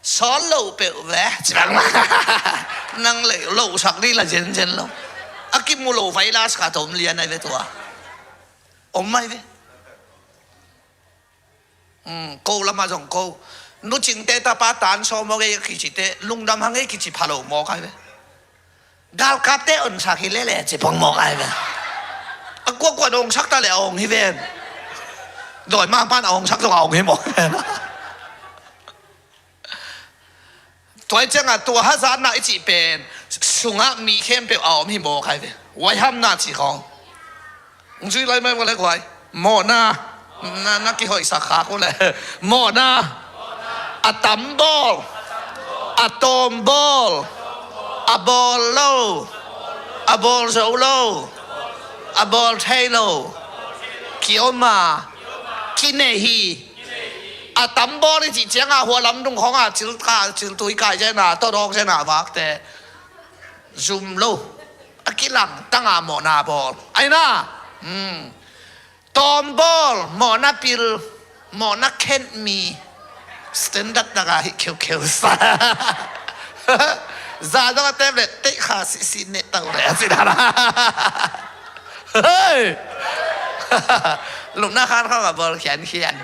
Sawl lo peuh ve ci bang mah. Nang le lo sak dih la zenzen lo. A kimu lo virus khat om lian ai ve tua. Om mai ve. Ko lamah zong ko, nu Cingte tapa tan sawm aw gei a kicite lungdam hang ei kici pha lo mawk ai ve. Galkapte onsak hi lele ci pong mawk ai ve. A kuakua na ongsak ta le a ong hi ven. Dawi mangpan a ongsak zong a ong hi mawk ai ve. Tua i ciangah tua hazatna i cih pen sungah mi khempeuh a om hi mawk ai ve. Waihamna ci khawng. Zui lai mai vua le guai. Mawhna. Na, na kihoihsak khak uh le. Mawhna. A tam bawl. A tawm bawl. A bawl lo. A bawl zo lo. A bawl thei lo. Kiom a. Kinei hi. A tam bawl i cih ciangah hua lam dung khawngah cil ka, cil tui kai zena, tawdawk zena vakte zum lo. A kilang tanga mawhna bawl. Aina. Tawm bawl, mawhna pil, mawhna khenmi. Standard taka hi kheukheu sa. Za dong a tem le teih kha sihsih neh tau le a si dana. Hei. Lupna khan khawng a bawl khiankhian.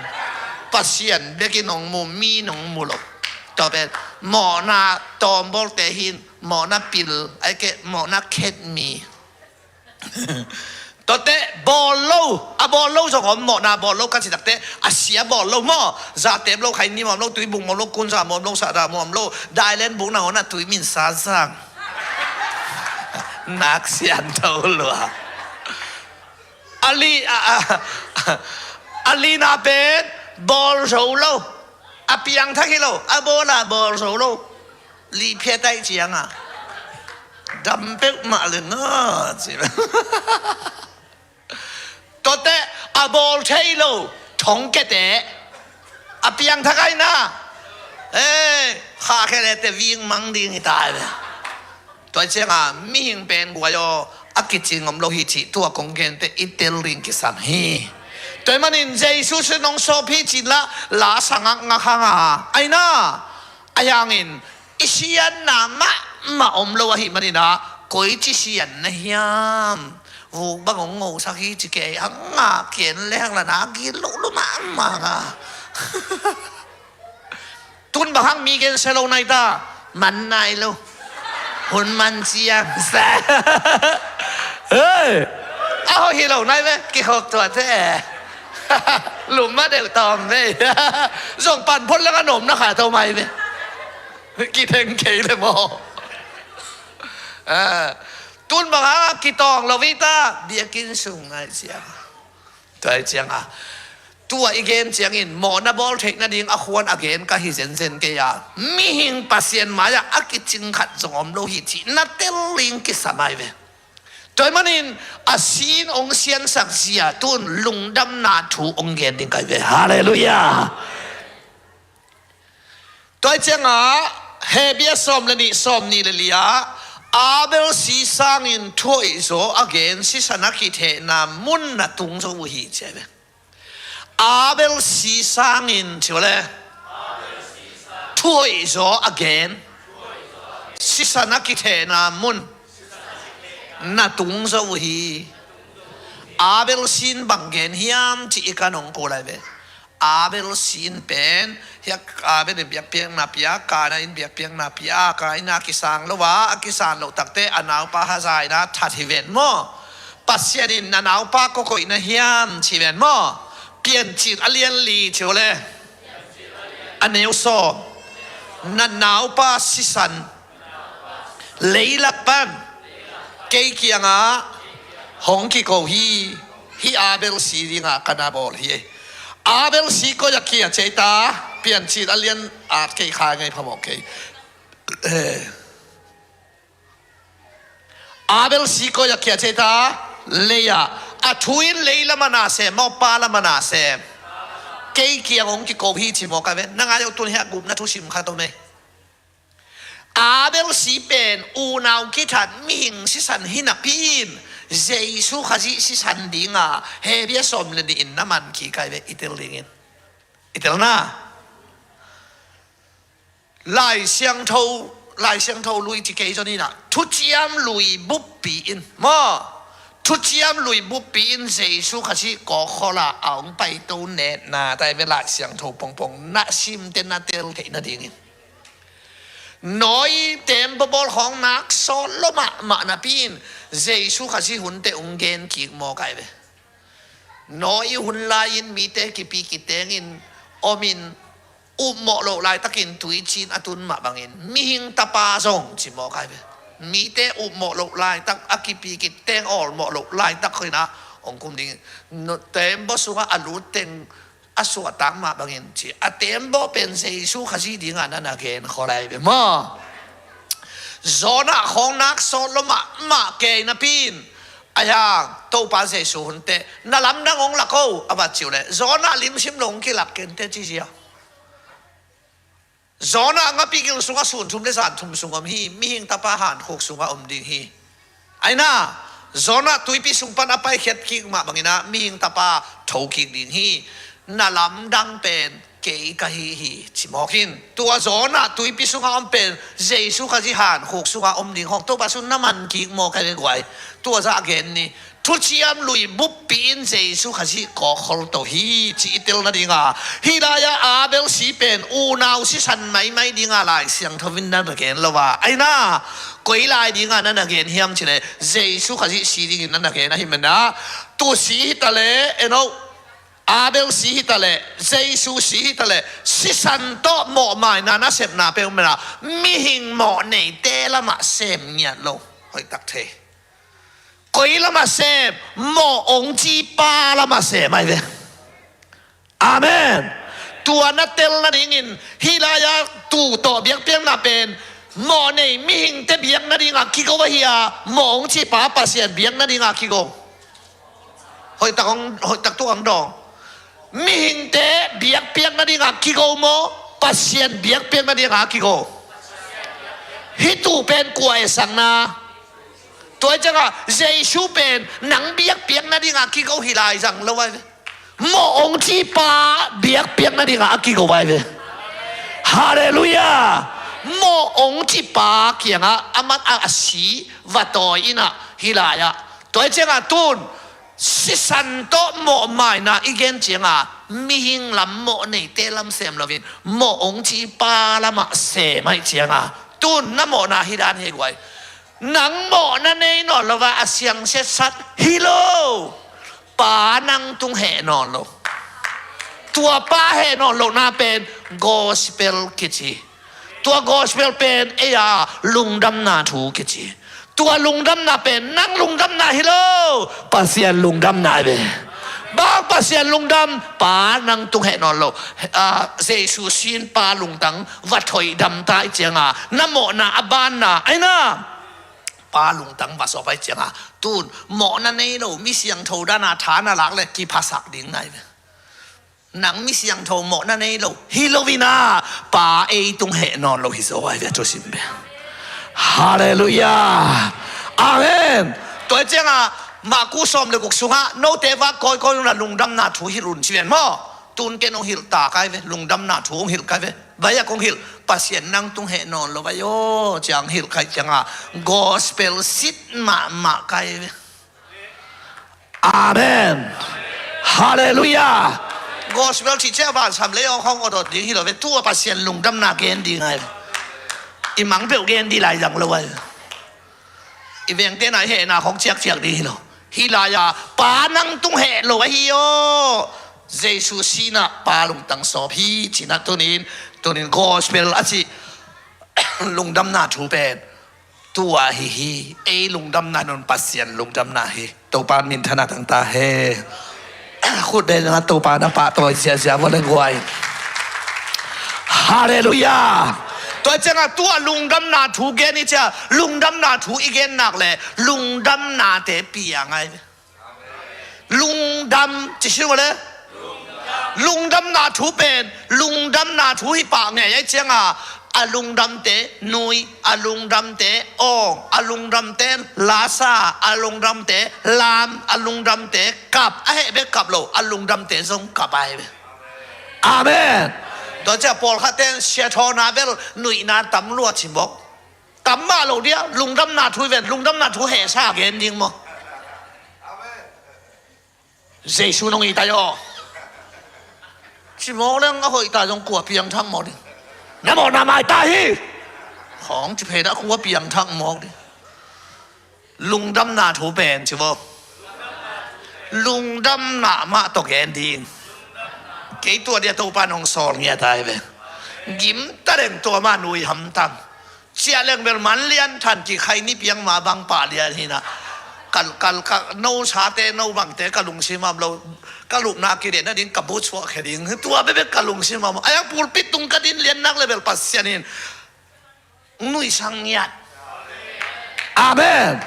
Pasian bekin hong mu, mi nong mu lo. Tua pen mawhna tawm bawlte hin mawhna pil ai ke mawhna khenmi. Tuate bawl lo, a bawl lo zong om, mawhna bawl lo ka ci takte a sia bawl lo maw? Zatep lo, khaini mawm lo, tuibuk mawm lo, kunza mawm lo, sahda mawm lo, dailen buk nangawn a tui min sa zang. Nak sian tho lua. A li, a, a, a lina pen bawl zo lo. A piangthak hi lo, a bawl a bawl zo lo. Lihphiat ai cianga dam peuhmah le nga ci. Tuate a bawl thei lo thongkiate a piangthak aina. Kha khelete vingmang ding hi ta ai ve. Tua cianga mihing pen guai aw a kicing om lo hi cih tua kong gente i tel ding kisam hi. Tua manin Jesu sin hong sawp hi cin la la sangak ngak hanga aina. Ahi hangin i sianna mahmah om lo ahi maninah koici sianna hiam? Vuk bang hong ngosak hi ci kei hanga kian leng lana gil loh lo mahmah nga. Tun bang hang mi gensia lo nai ta man nai lo. Hun man ciang sa. Hei. A hoh hi lo nai ve kikhop tuate. Lumma deuh tawm ve. Zong pan phot leng a nomna kha to mai ve. Kitheng kei le maw? Tun bang hang a kitawng lo vita biakinn sung nai ciang. Tua hi cianga tua i gen ciangin mawhna bawl theih nading a khuan a gen ka hi zenzen kei a mihing Pasian mai-ah a kicing khat zong om lo hi cih na tel ding kisam ai ve. Tua hi manin a sin hong siansak zia tun lungdamna thu hong gen ding kai ve. Halleluiah. Tua hi ciangah Hebia sawm le nih sawm nih le li-ah Abel si sangin thuaihzaw a gen sisan a kithehna mun na tung zo uh hi ci ai ve. Abel si sangin ci uh le thuaihzaw a gen sisan a kithehna mun na tung zo uh hi. Abel sin bang gen hiam ci i ka nong ko lai ve. Abel sin pen hiak Abel in biakpiakna pia, Kaina in biakpiakna pia, Kaina kisang lo a, a kisang lo takte a naupa haza ina that hi ven maw? Pasian in na naupa kokoihna hiam ci ven maw? Piancil a lian li ci uh le a neu sawm. Na naupa sisan leilak pan kei kiangah hong kiko hi. Hi Abel si dingah ka na bawl hi. Abel si koi a kia cei ta? Piancil a lian at kei kha ngei phamawh kei. Abel si koi a kia cei ta? Lei-ah. A thu in lei lamana sem maw, pa lamana sem? Kei kiang hong kiko hi ci mawk a ve. Na ngai uh tun hiah gupna thusim khat om ei. Abel si pen unau kithat mihing sisan hi napi in Jesu Khazih sisan dinga Hebia sawm le nih in na man kik ai ve i tel dingin. I telna, Lai Siangtho, Lai Siangtho lui ci kei zon inah, thuciam lui buppi in maw, thuciam lui buppi in Jesu Khazih kawkkhol ah a hong paito netna tai ve. Lai Siangtho pongpong na simte na tel theih nadingin, Noah i teembaw bawl khawng nak sawt lo mahmah napi in Jesu Khazih hunte hong gen kik mawk ai ve. Noah i hun lai-in mite kipi kitengin omin, upmawh loh laitakin tuiciin a tun mah bangin mihing tapa zong ci mawk ai ve. Mite upmawh loh laitak, a kipi kiteng awlmawh loh laitak khawng inah hong kum ding. Teembaw sungah a lut teng a suahtak mah bangin ci, a teembaw pen Jesu Khazih dingah na na gen khol ai ve maw. Jonah khawng nak sawt lo mahmah kei napi in, ahi hang Topa Jesu hunte na lamdang hong lak o a va ci uh leh Jonah limsim lo hong kilak kei inteh ci zia. Jonah ngapi gil sungah sun thum le zan thum sung om hi. Mihing tapa hankhuk sungah om ding hi. Aina, Jonah tuipi sung pan a paikhiat kik mah bangin ah mihing tapa tho kik ding hi. Na lamdang pen kei ka hi hi ci mawk in. Tua Jonah tuipi sungah om pen Jesu Khazih hankhuk sungah om ding hong Topa Jesu na man kik mawk ai ve guai. Tua zah gen ni. Thuciam lui buppi in Jesu Khazih kawkkhol to hi ci i tel nadinga, hih lai-ah Abel si pen unau sisan maimai dinga Lai Siangtho in na na gen lo a, aina, koi lai dinga na na gen hiam ci leh Jesu Khazih si dingin na na gen ahi mana. Tu si hi ta leh, eno, Abel si hi ta leh, Jesu si hi ta leh, sisan tawh mawhmaina nasepna peuhmah ah mihing mawh neite lamah sem ngiat lo. Hoih tak thei. Koi lamah sem? Mawh ong ci pa lamah sem ai ve. Amen. Tua na tel nadingin hih lai-ah tu tawh biakpiakna pen mawh nei mihingte biak nadinga kigo ahi a, mawh ong ci pa Pasian biak nadinga kigo. Hoih tak hong, hoih tak tuk hong dawng. Mihingte biakpiak nadinga kigo maw, Pasian biakpiak nadinga kigo? Hih tu pen kua e sangna? Tua ciangah Jesu pen nang biakpiak nadinga kigo hi lai zang lo ai ve. Mawh ong ci pa biakpiak nadinga a kigo ai ve. Halleluiah. Mawh ong ci pa kiangah a man a, a si va tawi inah hih lai-ah. Tua ciangah tun sisan tawh mawhmaina i gen cianga mihing lam mawh neite lam sem loin mawh ong ci pa lamah sem aih cianga tun na mawhna hi dan hi guai. Nang mawhna nei nawn lo a, a siang setsat hi lo. Pa nang tung heh nawn lo. Tua pa heh nawn lohna pen gospel kici. Tua gospel pen ei a lungdamna thu kici. Tua lungdamna pen nang lungdamna hi lo, Pasian lungdamna ai ve. Bang Pasian lungdam? Pa nang tung heh nawn lo. Ah, Jesu sin pa lungtang va thoihdam ta i cianga na mawhna a banna aina. Pa lungtang va sawp ai cianga tun mawhna nei lo mi siangtho dana tha na lak le kiphasak ding nai ve. Nang mi siangtho mawhna nei lo hi lo ina, Pa ei tung heh nawn lo hi zaw ai ve a thusim bia. Halleluiah. Amen. Tua cianga Maku sawm le guk sungah note vak kawikawi nuna lungdamna thu hilh un ci ven maw? Tun ken hong hilh ta kai ve, lungdamna thu hong hilh kai ve. Vai a kong hilh, Pasian nang tung heh nawn lo vai aw ciang hilh kai cianga gospel sit mahmah kai ve. Amen. Halleluiah. Gospel cih ciah vansam lei awng hong awdawt ding hi lo ve. Tu a Pasian lungdamna gen ding ai. I mang peuh gen ding lai zang lo ai. I vengte na i hehna khong ciakciak ding hi lo. Hih lai-a Pa nang tung heh lo ahi aw. Jesu sinah Pa lungtang sawp hi cinah tunin, tunin gospel a cih lungdamna thu pen tua hi hi. Ei lungdamna nun Pasian lungdamna hi. Topa min thana tangta he. Khut bel na Topa na pahtawi ziazia vua le guai. Halleluiah. Tua ciangah tua lungdamna thu gen i cia, lungdamna thu i gen nak le lungdamnate pia ngai. Lungdam ci si le lungdamna thu pen lungdamna thu hi pah ngei ai cianga a lungdamte nui, a lungdamte awng, a lungdamte lasa, a lungdamte lam, a lungdamte kap, a heh bek kap lo, a lungdamte zong kap ai ve. Amen. Tua ciah pawlkhat ten siathawnna bel nuihna tam lua ci mawk. Tam mah lo dia, lungdamna thu hi ven, lungdamna thu hehsa gen ding maw? Jesu nong i tai aw. Ci mawk leng a hoih ta zong kua piangthak mawk ding. Na mawhna mai ta hi. Khawng ci phei dah kua piangthak mawk ding. Lungdamna thu pen ci vo. Lungdamna mah tawh gen ding. Kei tua dia Topa nong sawl ngiat ai ve. Gim ta deng tua mah nui hamtang. Ciah leng bel man lian than kikhai ni piang ma bang pah lian hi na. Ka, ka, ka, no sate, no bangte ka lungsim am lo. Ka lupna kidetna ding ka bu suak khe ding. Tua bebek ka lungsim am. Ayang pulpit tung ka din lian nak le bel Pasian in nuihsak ngiat. Amen.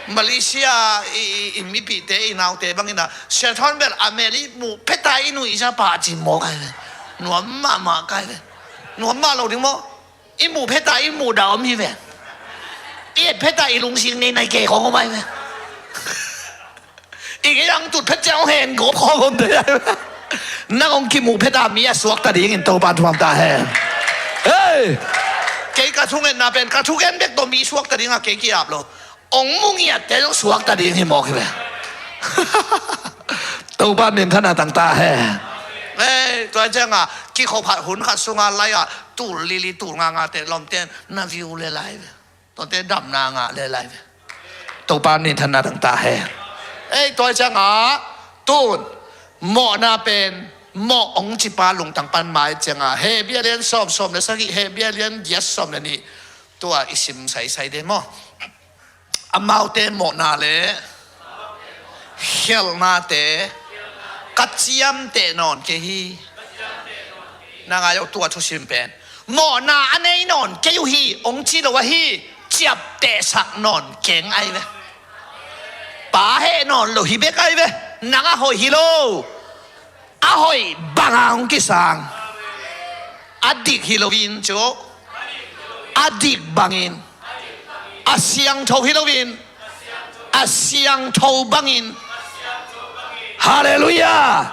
Malaysia i, i, i mipite i naute bangin a siathawn bel a mel i muh pheta i nuihsak pah ci mawk ai ve. Nuam mahmah kai ve. Nuam mah lo ding maw? I muh pheta i muh dah om hi ve. I et pheta i lungsing nei nai ke khong om ai ve. I gei ang tut phet ciang hong hen gawp khawm om te ai. Nang hong kimuh phet a mi a suakta dingin Topa thuam ta hen. Hei! Kei ka thungetna pen ka thugen bek tawh mi suakta ding a kei ki-ap lo. Hong mu ngiatte zong suakta ding hi mawk hi ve. Topa minthanna tang ta hen. Hei, tua cianga kikhop hat hun khat sunga lai-a tul lili tul nganga te lawmten na view le lai ve. Tuate damna ngah le lai ve. Topa minthanna tang ta hen. Ei, tua cianga tun mawhna pen mawh hong cipa lungtang pan mai cianga Hebru lian sawm, sawm le sagih, Hebru lian giat, sawm le nih. Tua i sim saisai de maw? Amaute mawhna le khialhnate ka ciamteh nawn kei hi. Na ngai aw, tua thusim pen mawhna a nei nawn kei uh hi hong ci lo ahi, ciaptehsak nawn keng ai ve. Pa heh nawn lo hi bek ai ve. Nang a hoih hi lo. A hoih banga hong kisang. A dik hi loin cu, a dik bangin, a siangtho hi loin, a siangtho bangin. Halleluiah.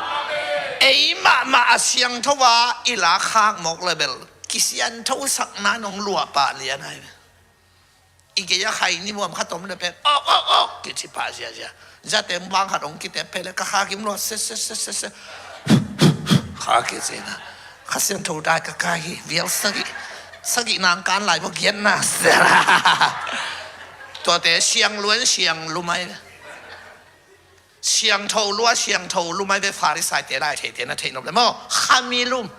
Ei mahmah a siangtho a i lak khak mawk le bel kisianthosakna nong luah pah lian ai ve. I gei a khai ni muam khat om le pen, "Awk, awk, awk," kici pah ziazia. Zate bang khat hong kitep phei le ka kha kim lua se se se se se. Kha kici na. Kha siangtho dai ka kai hi, vial sagih. Sagih nang kan lai bo giatna. Tuate siang luan siang lumai. Siangtho lua siangtho lumai ve Farisai te lai thei te na thei nop le maw? Khami lum.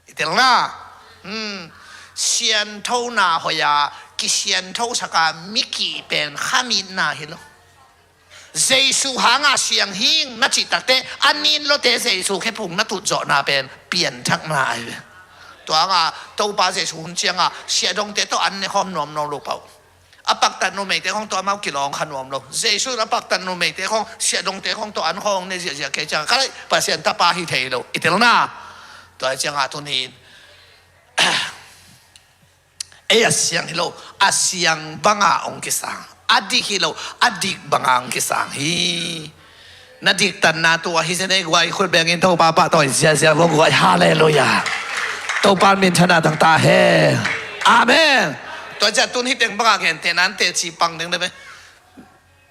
I telna, hmm, sianthona hoih a kisianthosak a mi kih pen khamitna hi lo. Jesu hanga siang hing na cih takte a nin lote Jesu khephung na tutzawhna pen pianthakna ai ve. Tua hanga Topa Jesu hun cianga siahdongte tawh an ne khawm nuamnuam lo pah uh. A paktat numeite khawng tawh amau kilawng kha nuam lo. Jesu in a paktat numeite khawng, siahdongte khawng tawh an khawng ne ziahziah kei ciang, ka laih Pasian tapa hi thei lo. I telna. Tua hi cianga tuni in ei a siang hi lo, a siang banga hong kisang. A dik hi lo, a dik banga hong kisang hi. Na diktanna tua hi zen ei guai khut bengin Topa pahtawi ziazia vo guai. Halleluiah. Topa minthanna tang ta hen. Amen. Tua ciah tun hi teng banga gentehna an teci pang ding le ve.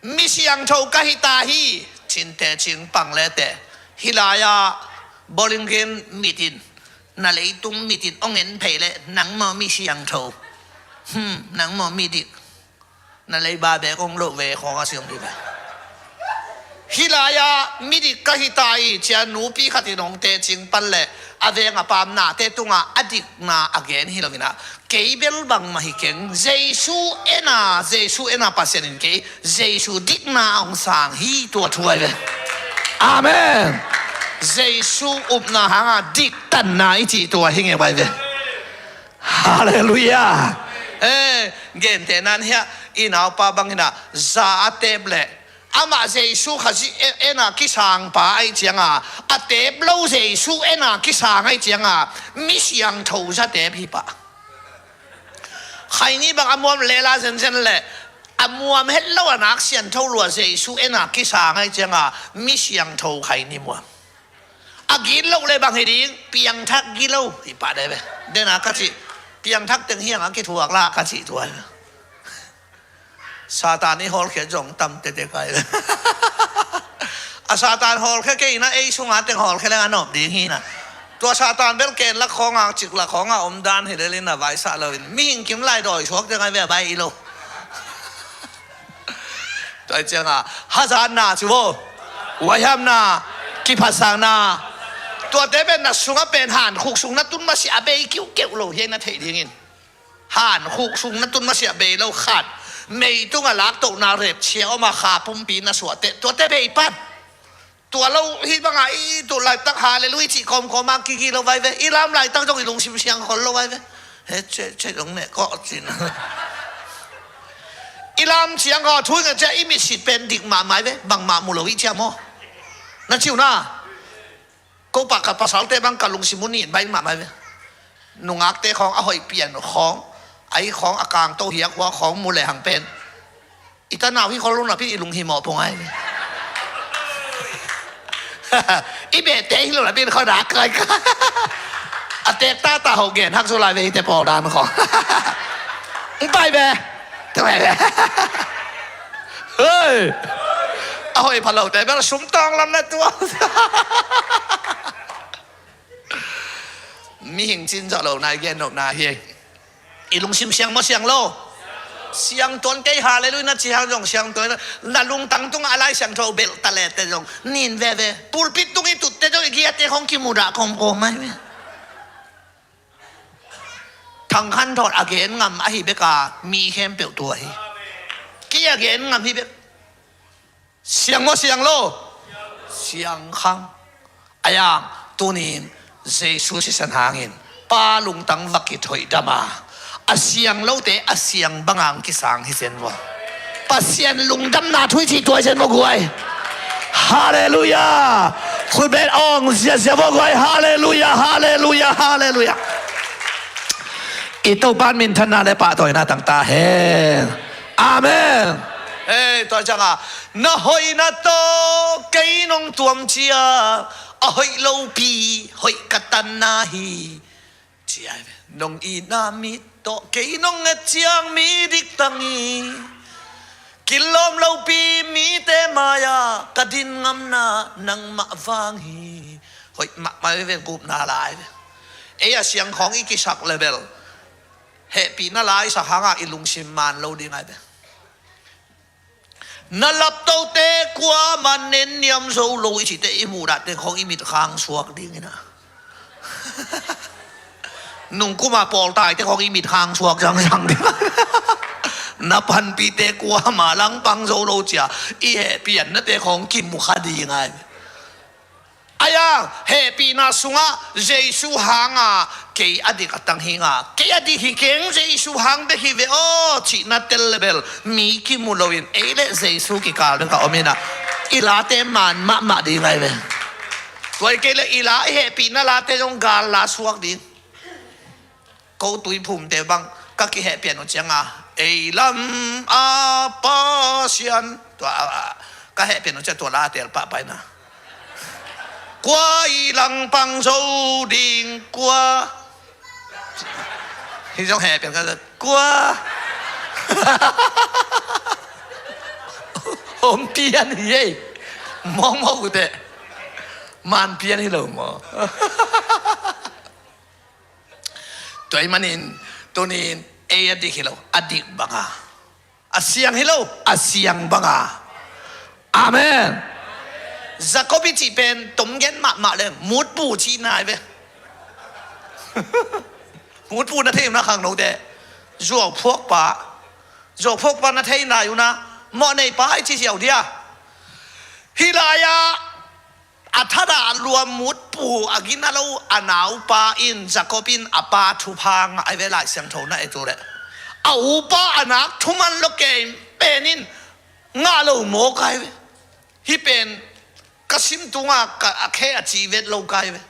Mi siangtho ka hi ta hi. Cin teci pang le teh. Hih lai-ah bowling green mit in, na leitung mit in hong en phei le nang maw mi siangtho. Hmm, nang maw mi dik. Na leiba bek hong loh ve khawng a siang hi ve. Hih lai-ah midik ka hi ta hi cia nupi khat in hong tecing pan le a veng a pamnate tungah a dikna a gen hi lo in ah, kei bel bangmah hi keng. Jesu en a, Jesu en a Pasian in kei Jesu dikna a hong sang hi, tua thu ai ve. Amen. Jesu upna hanga diktanna i cih tua hi ngei ai ve. Halleluiah. Eh, gentehna in hiah i naupa bangin ah za a tep leh amah Jesu Khazih e-, en a kisangpa ahi cianga, a tep lo Jesu en a kisang ahi cianga, mi siangtho za tep hi pah. Khaini bang a muam lela zenzen leh a muam het lo a nak siangtho lua Jesu en a kisang ahi cianga, mi siangtho khaini muam. A gilo le bang hi ding, piangthak gilo hi pah deh ve. Dena ka cih, piangthak teng hiang a kithuak la ka cih tua. Satan i hawlkhia zong tam tete kai. A Satan hawlkhia kei na, ei sunga teng hawlkhia leng a nop ding hi na. Tua Satan bel ken lak khawng a, cik lak khawng a om dan hi lel in a vaisah lo in. Mihing kim lai dawi suak teng ai ve a bai i lo. Tua i ciang a hazatna cu bo, huaihamna, kiphatsakna. Tuate pen na sungah pen hankhuk sung na tun masiah a bei kiukeu lo hi na theih dingin. Hankhuk sung na tun masiah bei lo khat. Meitung a laktohna repchia om a kha pumpi na suah teh, tuate bei pan. Tua lo hi bang a i tuh laitak hallelujah cih kawmkawm a kigi lo vai ve. I lam laitak zong i lungsim siang khol lo vai ve. He ceh ceh zong ne kawh cin. I lam ciang khaw thu i ngat ciah i mitsit pen dik mahmah i ve. Bangmah mu lo i ciah maw? Na ciu na. Ko pah ka pasalte bang ka lungsim uh nin bai mahmah ve. Nungakte khawng a hoih pian khawng, ai khawng a kangto hiak hua khawng mu le hang pen, i tanau hi khol lo napi i lunghimawh pong ai ve. I behte hi lo napi khaw dak kai ka. A tek tata ho gen hak su lai ve i te pawl dan khawng. Pai ve. Pai ve. Hei. A hoih phalote bel sumtawng lam na tua. Mihing cin zawh lo na i gen nopna hi. I lungsim siang maw siang lo? Siang tuan kei hallelujah na ci hang zong siang tuan. Na lungtang tungah a Lai Siangtho belh talete zong nin veve. Pulpit tung i tutte zong i giate khong kimudah kawmkawm mai ve. Thang Khan Thawt a gen ngam ahi beka mi khempeuh tua hi. Kei a gen ngam hi bek. Siang maw siang lo? Siang khang. Ayang tunin Jesu sisan hangin Pa lungtang va kithoih dama a siang lote a siang bangang kisang hi sen vua. Pasian lungdamna thu i cih tuai sen vua guai. Halleluia. Khutbet awng ziazia vua guai. Halleluia, halleluia, halleluia. I Topan minthanna le pahtawina tangta hen. Amen. Hei, tua cianga na hoihna tawh kei nong tuam cia, a hoih lopi hoih ka tanna hi. Ci ai ve. Nong itna mit tawh kei nong nget ciang mi dik tangi, kilawm lopi mite mai-ah ka din ngamna nangmah vang hi. Hoih mahmah ve, gupna lai ve. Ei a siang khawng i kisak le bel hehpihna lai sak hanga i lungsim man lo ding ai ve. Na laptote kuaman nenniam zo lo i cite i muhdahte khawng i mitkhang suak dingina. Nungkuma pawltaite khawng i mitkhang suak zangsang ding. Na panpihte kuama langpang zo lo cia i hehpiannate khawng kimukha ding ai. Ayang hehpihna sungah Jesu hanga kei a dik a tang hinga, kei a dik hi keng, Jesu hang bek hi ve aw cihna tel le bel mi kimu loin ei le Jesu kikal bek a om hina. I late man mahmah ding ai ve. Tuai kei le i la i hehpihna late zong gal la suak ding. Ko tuiphumte bang ka kihehpian uh cianga ei lam a Pasian tua a, a, ka hehpian uh cia tua la a tel pahpaina. Kua i langpang zo ding kua. Hi zong hehpian ka kua. Hong pian hi ei. Mawngmawng ute. Man pian hi lo maw? Tua ahih manin tunin ei a dik hi lo, a dik banga, a siang hi lo, a siang banga. Amen. Jacob i cih pen tomgen mahmah le mutpu cih nai ve. Mutpu na thei uh na khangnote, zuauphuakpa, zuauphuakpa na thei nai uh na, mawhneipa i ci ziau dia. Hih lai-ah a thadah lua mutpu a gina lo a naupa in Jacob in a pa thupha ngah ai ve. Lai Siangtho na et uh leh a upa a nak thuman lo kei pen in ngah lo maw kai ve. Hih pen ka sim tunga ka a khe a ci vet lo kai ve.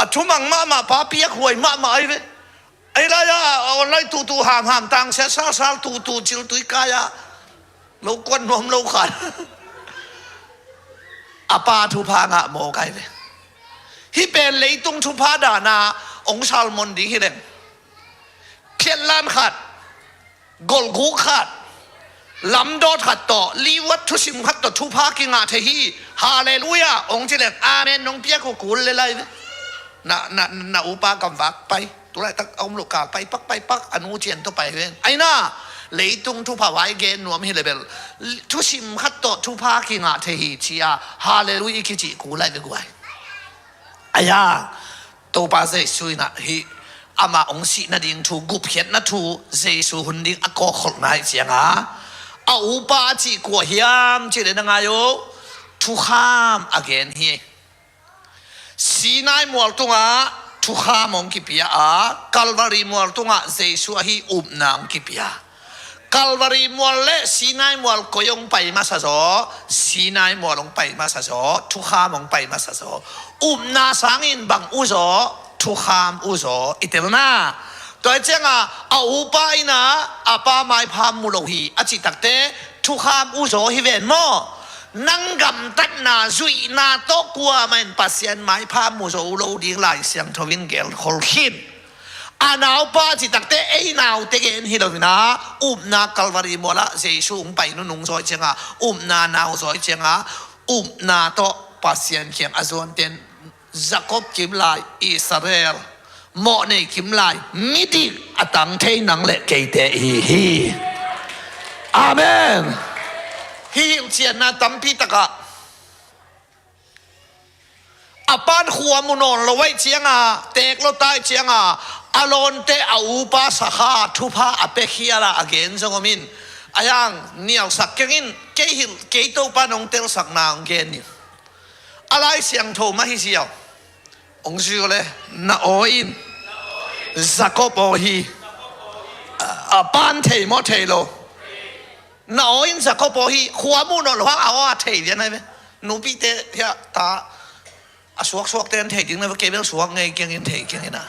A thumang mahmah pa piakhuai mahmah ai ve. Ei lai-ah a online tutu hamham tangsia salsal tutu ciltui kai-ah lo kuan nuam lo khan. a pa thupha ngah mawk ai ve. Hih pen leitung thupha dana ong salmon ding hi leng, phiatlan khat, golguk khat, lamdawt khat tawh, liwat thusim khat tawh thupha kingah thei hi. Halleluiah ong ci leng, amen nong piak uh kul le lai ve. Na, na, na upa gamvak pai, tulaitak a um loh kal pai pak, pai pak, a nu cian tawh pai ven. Aina, leitung thupha vai gen nuam hi le bel, thusim khat tawh thupha kingah thei hi ci-a, halleluiah i kicih kul lai ve guai. Aia, Topa Jesu in ah hih amah hong sih nading thu, gupkhiatna thu, Jesu hun ding a kawkkholh nai cianga, a upa a cih kua hiam cih le na ngai uh, thukham a gen hi. Sinai mual tungah thukham hong kipia a, Calvary mual tungah Jesu ahi upna hong kipia. Calvary mual le Sinai mual koi hong pai masa zaw? Sinai mual hong pai masa zaw, thukham hong pai masa zaw. Upna sangin bang uh zaw? Thukham uh zaw. I telna, tua cianga a upa in ah a pa maipha mu lo hi a cih takte, thukham uh zaw hi ven maw? Nang gamtatna zuihna tawh kuamah in Pasian maipha mu zo lo ding Lai Siangtho in gelkhol khin. A naupa cih takte ei naute gen hi lo in ah, upna Calvary mualah Jesu hong pai nunung zaw i cianga, upna nau zaw i cianga, upna tawh Pasian kiang a zuanten Jacob kimlai Israel, mawhnei kimlai midik a tang thei nang le keite ihi hi. Amen. Hih hilhcianna tampi takah a pan khua mu nawn lo ahih cianga, teek lo ta ahih cianga, a lawnte a upa sakha thupha a pia khial a, a gen zong om in. Ahi hang niausak keng in, kei hilh, kei Topa nong telsakna hong gen in. A Lai Siangtho mah hi ziau. Hong zui uh le, na aw in Jacob aw hi. A pan thei maw thei lo? Na aw in Jacob aw hi. Khua mu nawn lo hang a aw a thei lian ai ve. Nupite hiah ta a suaksuakte an thei ding na ve, kei bel suak ngei kiangin thei kiangin a.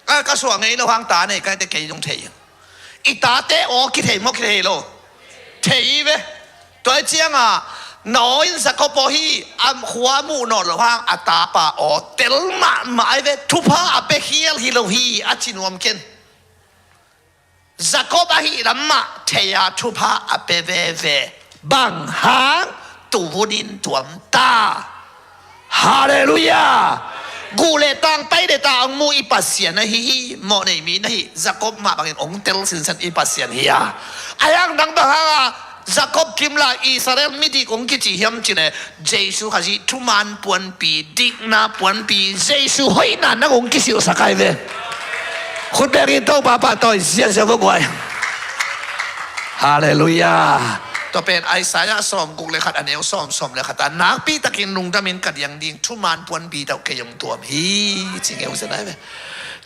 A ka suak ngei lo hang ta nei kaite kei zong thei. I tate aw kithei maw kithei lo? Thei ve. Tua cianga na aw in Jacob aw hi. A khua mu nawn lo hang a tapa aw tel mahmah ai ve. Thupha a pia khial hi lo hi a ci nuam ken. Jacob ahih lam mah thei a thupha a pia veve. Bang hang? Tuvunin tuam ta. Halleluiah. Guh le tang pai le ta hong mu i Pasian ahi hi. Mawhnei mi na hi Jacob mah bangin hong tel sinsen i Pasian hi a. Ahi hang nang bang hanga Jacob kimlai Israel midik hong kici hiam cih le, Jesu Khazih thuman puanpi, dikna puanpi, Jesu hoihna nang hong kisilhsak ai ve. Khut bengin Topa pahtawi ziahziah vua guai. Halleluiah. Tua pen Isaiah sawmguk le khat a neu sawm, sawm le khat a, nakpi takin lungdamin ka diang ding thuman puanpi tawh kei hong tuam hi, ci ngeu zen ai ve.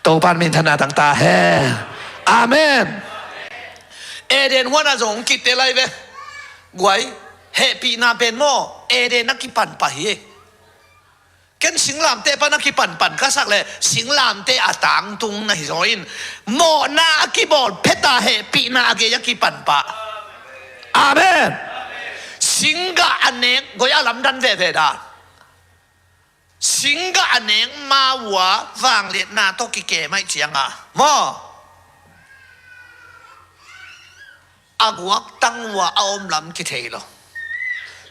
Topan minthanna tang ta hen. Amen. Eden huan a zong kitel ai ve. Guai, hehpihna pen maw Eden a kipan pah hi. Ken singlamteh pan a kipanpan ka sak le singlamteh a tangtung na hi zaw in, mawhna a kibawl pheta hehpihna a gei a kipan pah. Amen. Singgah a nek goi a lamdan veve dan. Singgah a nek ma uh a vangliatna tawh kikem ahih cianga maw, a guaktang uh a a om lam kithei lo.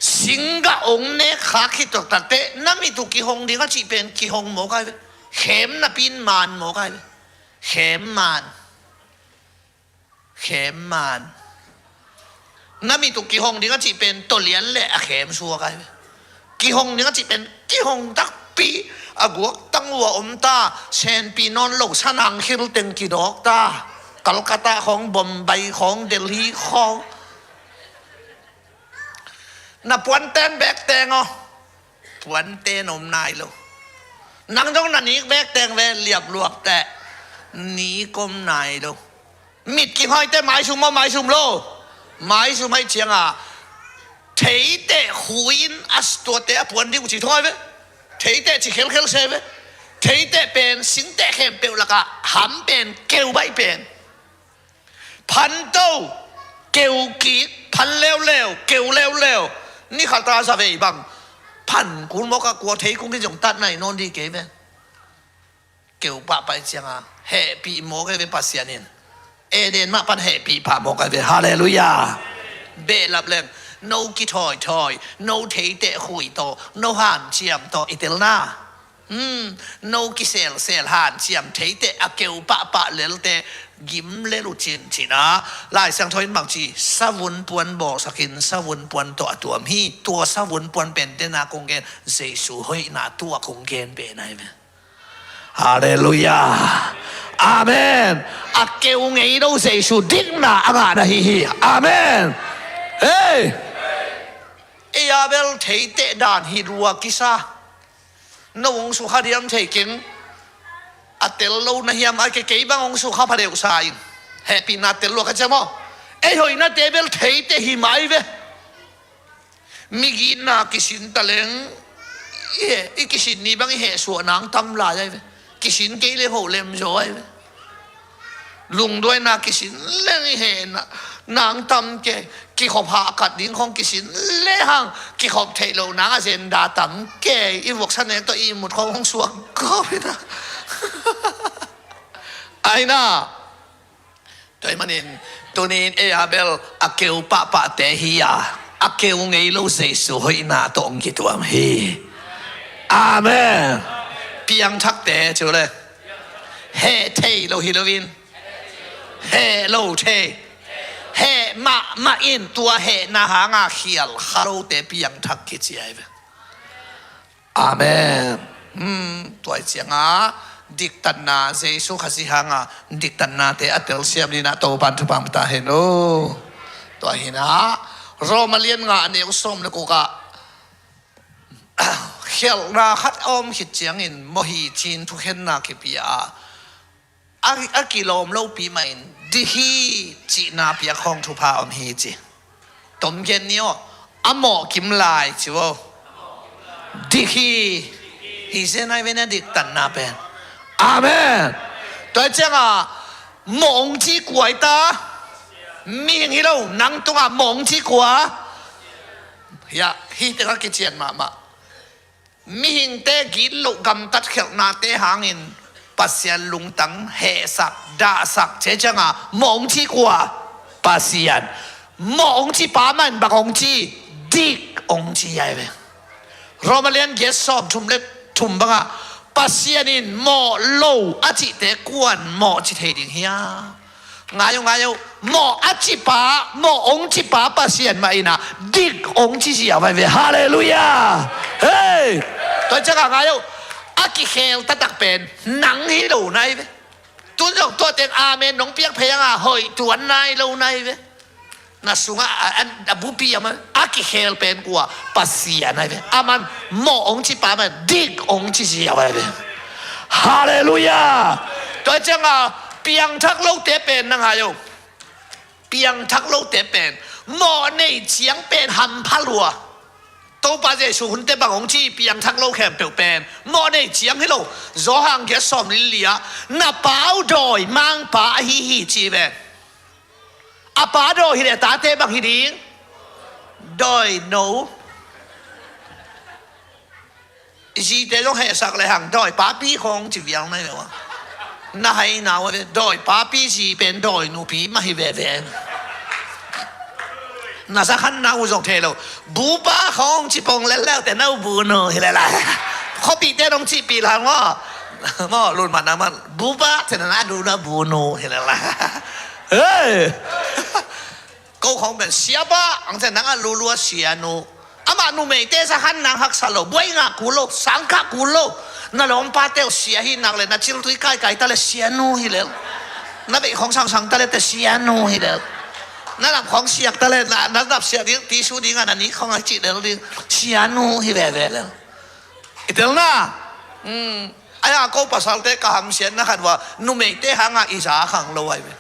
Singgah ong nek khak khit taktak teh na mit uh kihong ding a cih pen kihong mawk ai ve. Khem napi in man mawk ai ve. Khem man. Khem man. Na mit uh kihong ding a cih pen tawlian le a khem suak ai ve. Kihong ding a cih pen kihong takpi. A guaktang uh a om ta. Senpi nawn lo sanang khil teng kidawk ta. Calcutta khawng, Bombay khawng, Delhi khawng. Na puanten bek teng aw. Puanten om nai lo. Nang zong na nik bek teng ve, liap luak teh. Nik om nai lo. Mit kihoi teh maisum aw, maisum lo. Maisum ahih cianga theiteh khu in a tuate a puan ding uh ci thong ai ve. Theiteh ci khelkhel se ve. Theiteh pen singteh khempeuh lakah ham pen keu baih pen. Phanto, keu kik, phan leuleu, keu leuleu. Ni khat a zavei bang. Phan kul mawk a, kua thei kung in zong tat nai nawn dih kei ve. Keu pahpah i cianga hehpih mawk ai ve Pasian in. Eden mah pan hehpih pah mawk ai ve. Halleluiah. Behlap leng, no kithawithawi, no theiteh khui tawh, no hanciam tawh i telna. Hmm, no kiselsel hanciam theiteh a keu pahpah lelte gim lel uh cincin a. Lai Siangtho in bangci, savun puan bawlsakin savun puan tawh a tuam hi. Tua savun puan pentena kong gen, Jesu hoihna tua kong gen pen ai ve. Halleluiah. Amen. A keu ngei lo Jesu dikna a ngahna hi hi. Amen. Hei. Ei a bel theiteh dan hi lua kisa. No hong sukha diam thei keng. A tel lo na hiam a, kei kei bang hong sukha pha deuh sa in. Hehpihna tel lua ka ciam aw. Ei hoihnate bel theiteh hi mai ve. Migitna kisin taleng i heh, i kisin ni bang i heh suah nang tam lai ai ve. Kisin kei le hoh lem zaw ai ve. Lungduaina kisin leng i heh na, nang tam kei. Kikhop hahkat ding khong kisin le hang kikhop theih loh nang agenda tam kei. I vuaksa nek tawh i mut khong hong suak kawp hi na. Ai na. Tua ahih manin tunin ei a bel a keu pahpahte hi a, a keu ngei lo Jesu hoihna tawh hong kituam hi. Amen. Piangthakte cu le heh thei lo hi loin, heh lo thei, heh mahmah in tua hehna hanga khial kha lote piangthak kici ai ve. Amen. Hmm, tua i cianga diktatna, Jesu Khazih hanga diktatnate a telsiam dingin Topan thupha pia ta hen aw. Tua hi a, Roma lian nga a neu sawm le guk ah, khialhna khat a om khit ciangin mawh hi ci-in thukhenna kipia a, a, a kilawm lopi mahin dik hi cihna piak khawng thupha om hi ci. Tom gen ni aw, a mawh kim lai ci aw. Dik hi. Hi zen ai ve na diktatna pen. Amen. Tua cianga mawh hong ci kua hi ta? Mihing hi lo, nang tungah mawh hong ci kua? Hiah, hi tengah kician mahmah. Mihingte gitloh gamtat khialhnate hangin Pasian lungtang hehsak, dahsak, tua cianga mawh hong ci kua? Pasian. Mawh hong ci pa mah in bang hong ci? Dik hong ci ai ve. Roma lian giat sawm thum le thum bangah Pasian in mawh lo a cihte kuan mawh ci thei ding hiam? Ngai uh, ngai uh. Mawh a cipa, mawh hong cipa Pasian mah in a dik hong ci ziau ai ve. Halleluiah. Hei. Tua ciangah ngai uh. A kikhel taktak pen nang hi lo nai ve. Tun zong tua teng amen nong piak phei hanga hoih tuan nai lo nai ve. Na sungah a, a, a bupi a man a kikhel pen kua? Pasian ai ve. A man mawh hong cipa man dik hong ci ziau ai ve. Halleluiah. Tua cianga piangthak lote pen na ngai uh. Piangthak lote pen mawh nei ciang pen hampha lua. Topa Jesu hunte bang hong ci? Piangthak lo khempeuh pen mawh nei ciang hi lo. Johan giat sawm le li ah na pa uh dawi mangpa ahi hi ci ve. A pa dawi hi le tate bang hi ding? Dawi no. I zite zong hehsak le hang dawi papi khong ci vial nai ve ua. Na hai nau ve dawi papi zi pen dawi nupi mah hi veve. Na za khan nau zong thei lo. Bupa khong ci pong le leu te nau bunu hi le la. Khopi te dong ci pi la mo. Mo lun man na man. Bupa te na na du na bunu hi le la. Hey. Ko khong pen siapa ang te nang a lulua sianu. Amah numeite sa han nang haksa lo, buai ngah kul lo, sangkah kul lo. Na lawmpate uh sia hi nak le na ciltui kaikai ta le sianu hi lel. Na beih khong sangsang ta le te sianu hi lel. Na lap khong siak ta le na, na lap siak ding, tisu ding a na ni khong a cih lel ding. Sianu hi veve lel. I telna. Hmm. Ai a ko pasalte ka hamsiatna khat vua numeite hanga i za khang lo ai ve.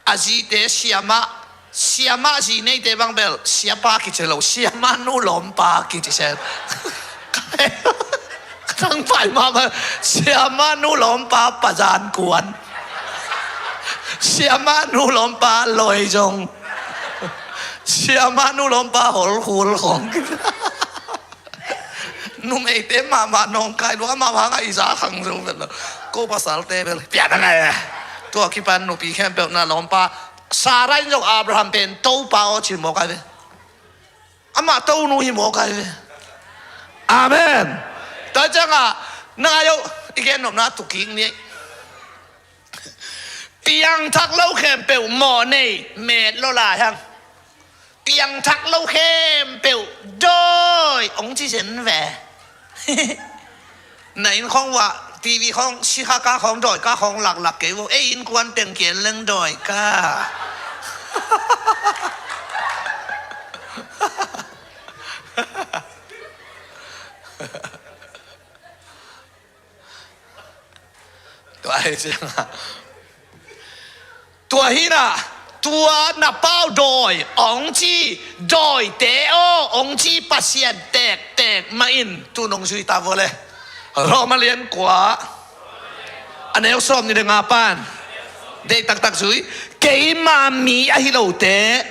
A zite siamah, siamah zi neite bang bel siapa kici lo, siamah nu lawmpa kici sen. Ka tangpai mahmah, siamah nu lawmpa pazan kuan. Siamah nu lawmpa loizong. Siamah nu lawmpa holkhul khong. Numeite mahmah nawngkai lua, amau hangah i za khang zo vet lo. Ko pasalte bel pian a ngai. Tua kipan nupi khempeuh na lawmpa Sarah in zong Abraham pen Topa aw ci mawk ai ve. Amah tonu hi mawk ai ve. Amen. Tua ciangah na ngai uh, i gen nopna tu kik ni. Piangthak lo khempeuh mawh nei met lo lai hang. Piangthak lo khempeuh dawi hong ci zen ve. Na inn khawng uah T V khawng, sikha ka khawng, dawi ka khawng laklak kei vo. Ei innkuan teng kian leng dawi ka. Tua hi ciangah, tua hi na, tua na pau dawi hong ci, dawite aw hong ci Pasian tektek mah in tu nong zui ta vo le. Roma lian kua, a neu sawm ni le nga pan. Deih taktak zui. Keima mi ahi lote,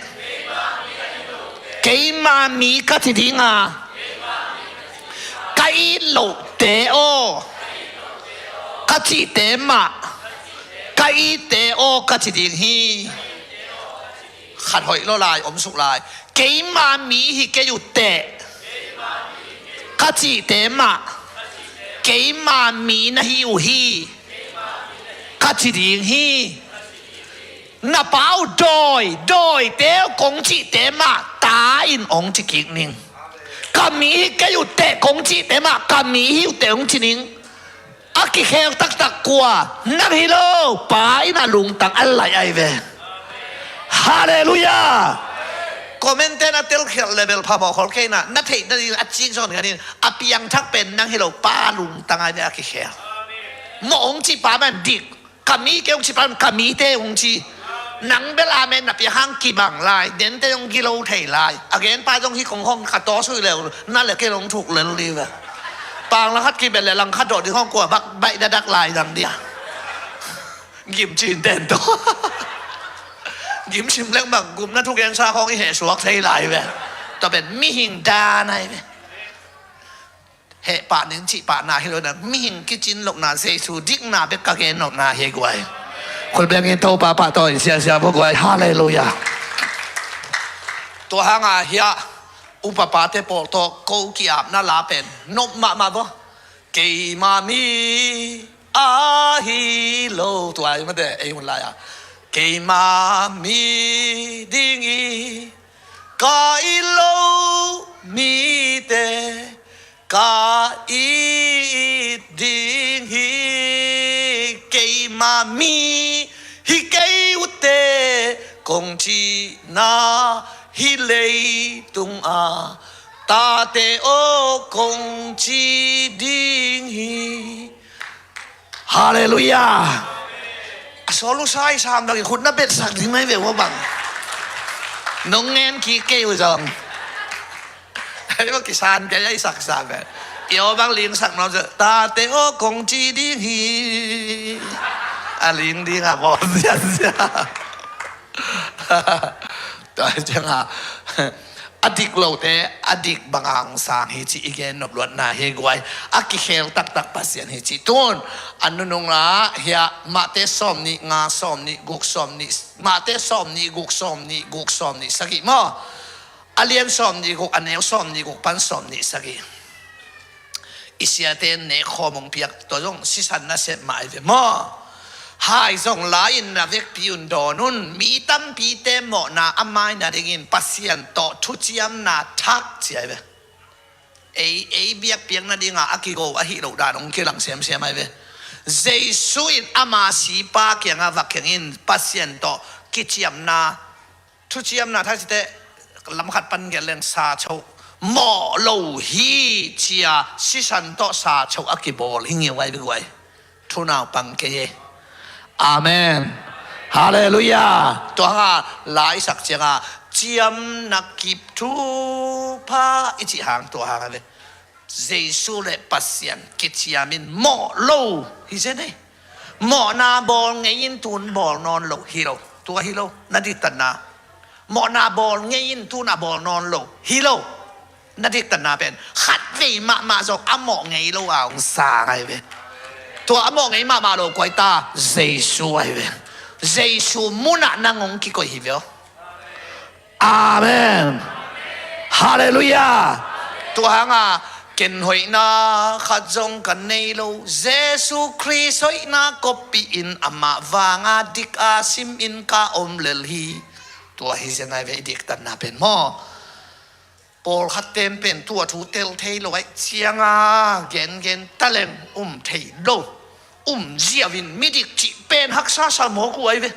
keima mi ka ci dinga, ka it lohte aw, ka cihte mah, ka itte aw ka ci ding hi. Khat hoih lo lai, om suk lai. Keima mi hi kei uh teh, ka cihte mah, keima mi na hi uh hi, ka ci ding hi. Na pau dawi, dawite kong cihte mah ta in hong ci kik ning. Ka mi hi kei uh teh kong cihte mah, ka mi hi uh teh hong ci ning. A kikhel taktak kua? Nang hi lo, Pa in a lungtang a laih ai ve. Halleluiah. Comment-te na telkhialh le bel phamawh khol kei na, na theih nading a cik zawn khanin, a piangthak pen nang hi lo, Pa lungtang ai ve a kikhel. Mawh hong ci pa man dik. Ka mi kei hong ci pa man ka mite hong ci. Nang bel amen na piak hang kibang lai, dente hong gilo thei lai. A gen pa zong hi kong hong ka taw sui leu, na le kei hong thuk lel li ve. Pang la khat kibet le lang khat dawh ding hong kua bak baih dadak lai dang dia. Gim cin ten to. Gim sim leng bang gum na thu gensa khawng i heh suak thei lai ve. Tua pen mihing dan ai ve. Heh pah ning cih pahna hi lo na, mihing kicin lohna, Jesu dikna bek ka gen lohna hi guai. Khul bengin Topa pahtawi siasia vo guai. Halleluiah. Tua hanga hiah upapate pawl tawh ko ki-apna la pen nop mahmah vo. Keima mi ahi lo, tua hi mate ei hun lai-a. Keima mi ding hi, ka it lo mite ka it ding hi. Keima mi hi kei uh teh kong cihna hi, leitung a tate aw kong ci ding hi. Halleluiah. A sawl uh sa i sam bangin khut na betsak ding mai ve uh a bang. Nong ngen kik kei uh zong. Hei va kisan kei a i saksa ve. I aw bang lingsak nuam sa, tate aw kong ci ding hi. A ling ding a bawl ziazia. Tua hi cianga a dik lote a dik banga hong sang hi ci i gen nop luatna hi guai. A kikhel taktak Pasian hi ci. Tun a nunung la hiah Mate sawm nih nga, sawm nih guk, sawm nih, Mate sawm nih guk, sawm nih guk, sawm nih sagih maw? A lian sawm nih guk, a neu sawm nih guk pan sawm nih sagih. I siate nek khawm hong piak, tua zong sisan nasep mah ai ve maw? Hai zong la-in na vekpi un dawn un, mi tampite mawhna a maina dingin Pasian tawh thuciamna thak ci ai ve. Ei, ei biakpiak nadinga a kigo ahi loh dan hong kilang semsem ai ve. Jesu in ama sipa kiangah va kiangin Pasian tawh kiciamna, thuciamna thak cite lam khat pan gelh leng sa cho mawh lo hi cia sisan tawh sa cho a kibawl hi ngiu ai ve guai. Thunaupang kei e. Amen. Halleluiah. Tua hanga la i sak cianga ciamna kip thupha i cih hang tua hang a ve. Jesu le Pasian kiciamin mawh lo hi zen ei. Mawhna bawl ngei in tun bawl nawn lo hi lo. Tua hi lo na diktatna. Mawhna bawl ngei in tun a bawl nawn lo hi lo. Na diktatna pen khatvei mahmah zong a mawh ngei lo a hong sang ahi ve. Tua a mawh ngei mahmah lo kua hi ta? Jesu ahi ve. Jesu munah nang hong kikoih hi ve aw. Amen. Halleluiah. Tua hanga ken hoihna khat zong ka nei lo, Jesu Khrist hoihna koppih in amah vanga dik a simin ka om lel hi. Tua hi zen ahi ve i diktatna pen maw. Pawlkhat ten pen tua thu tel thei lo aih cianga gengen taleng um thei lo, um ziauin midik cih pen haksa sa mawk uh ahi ve.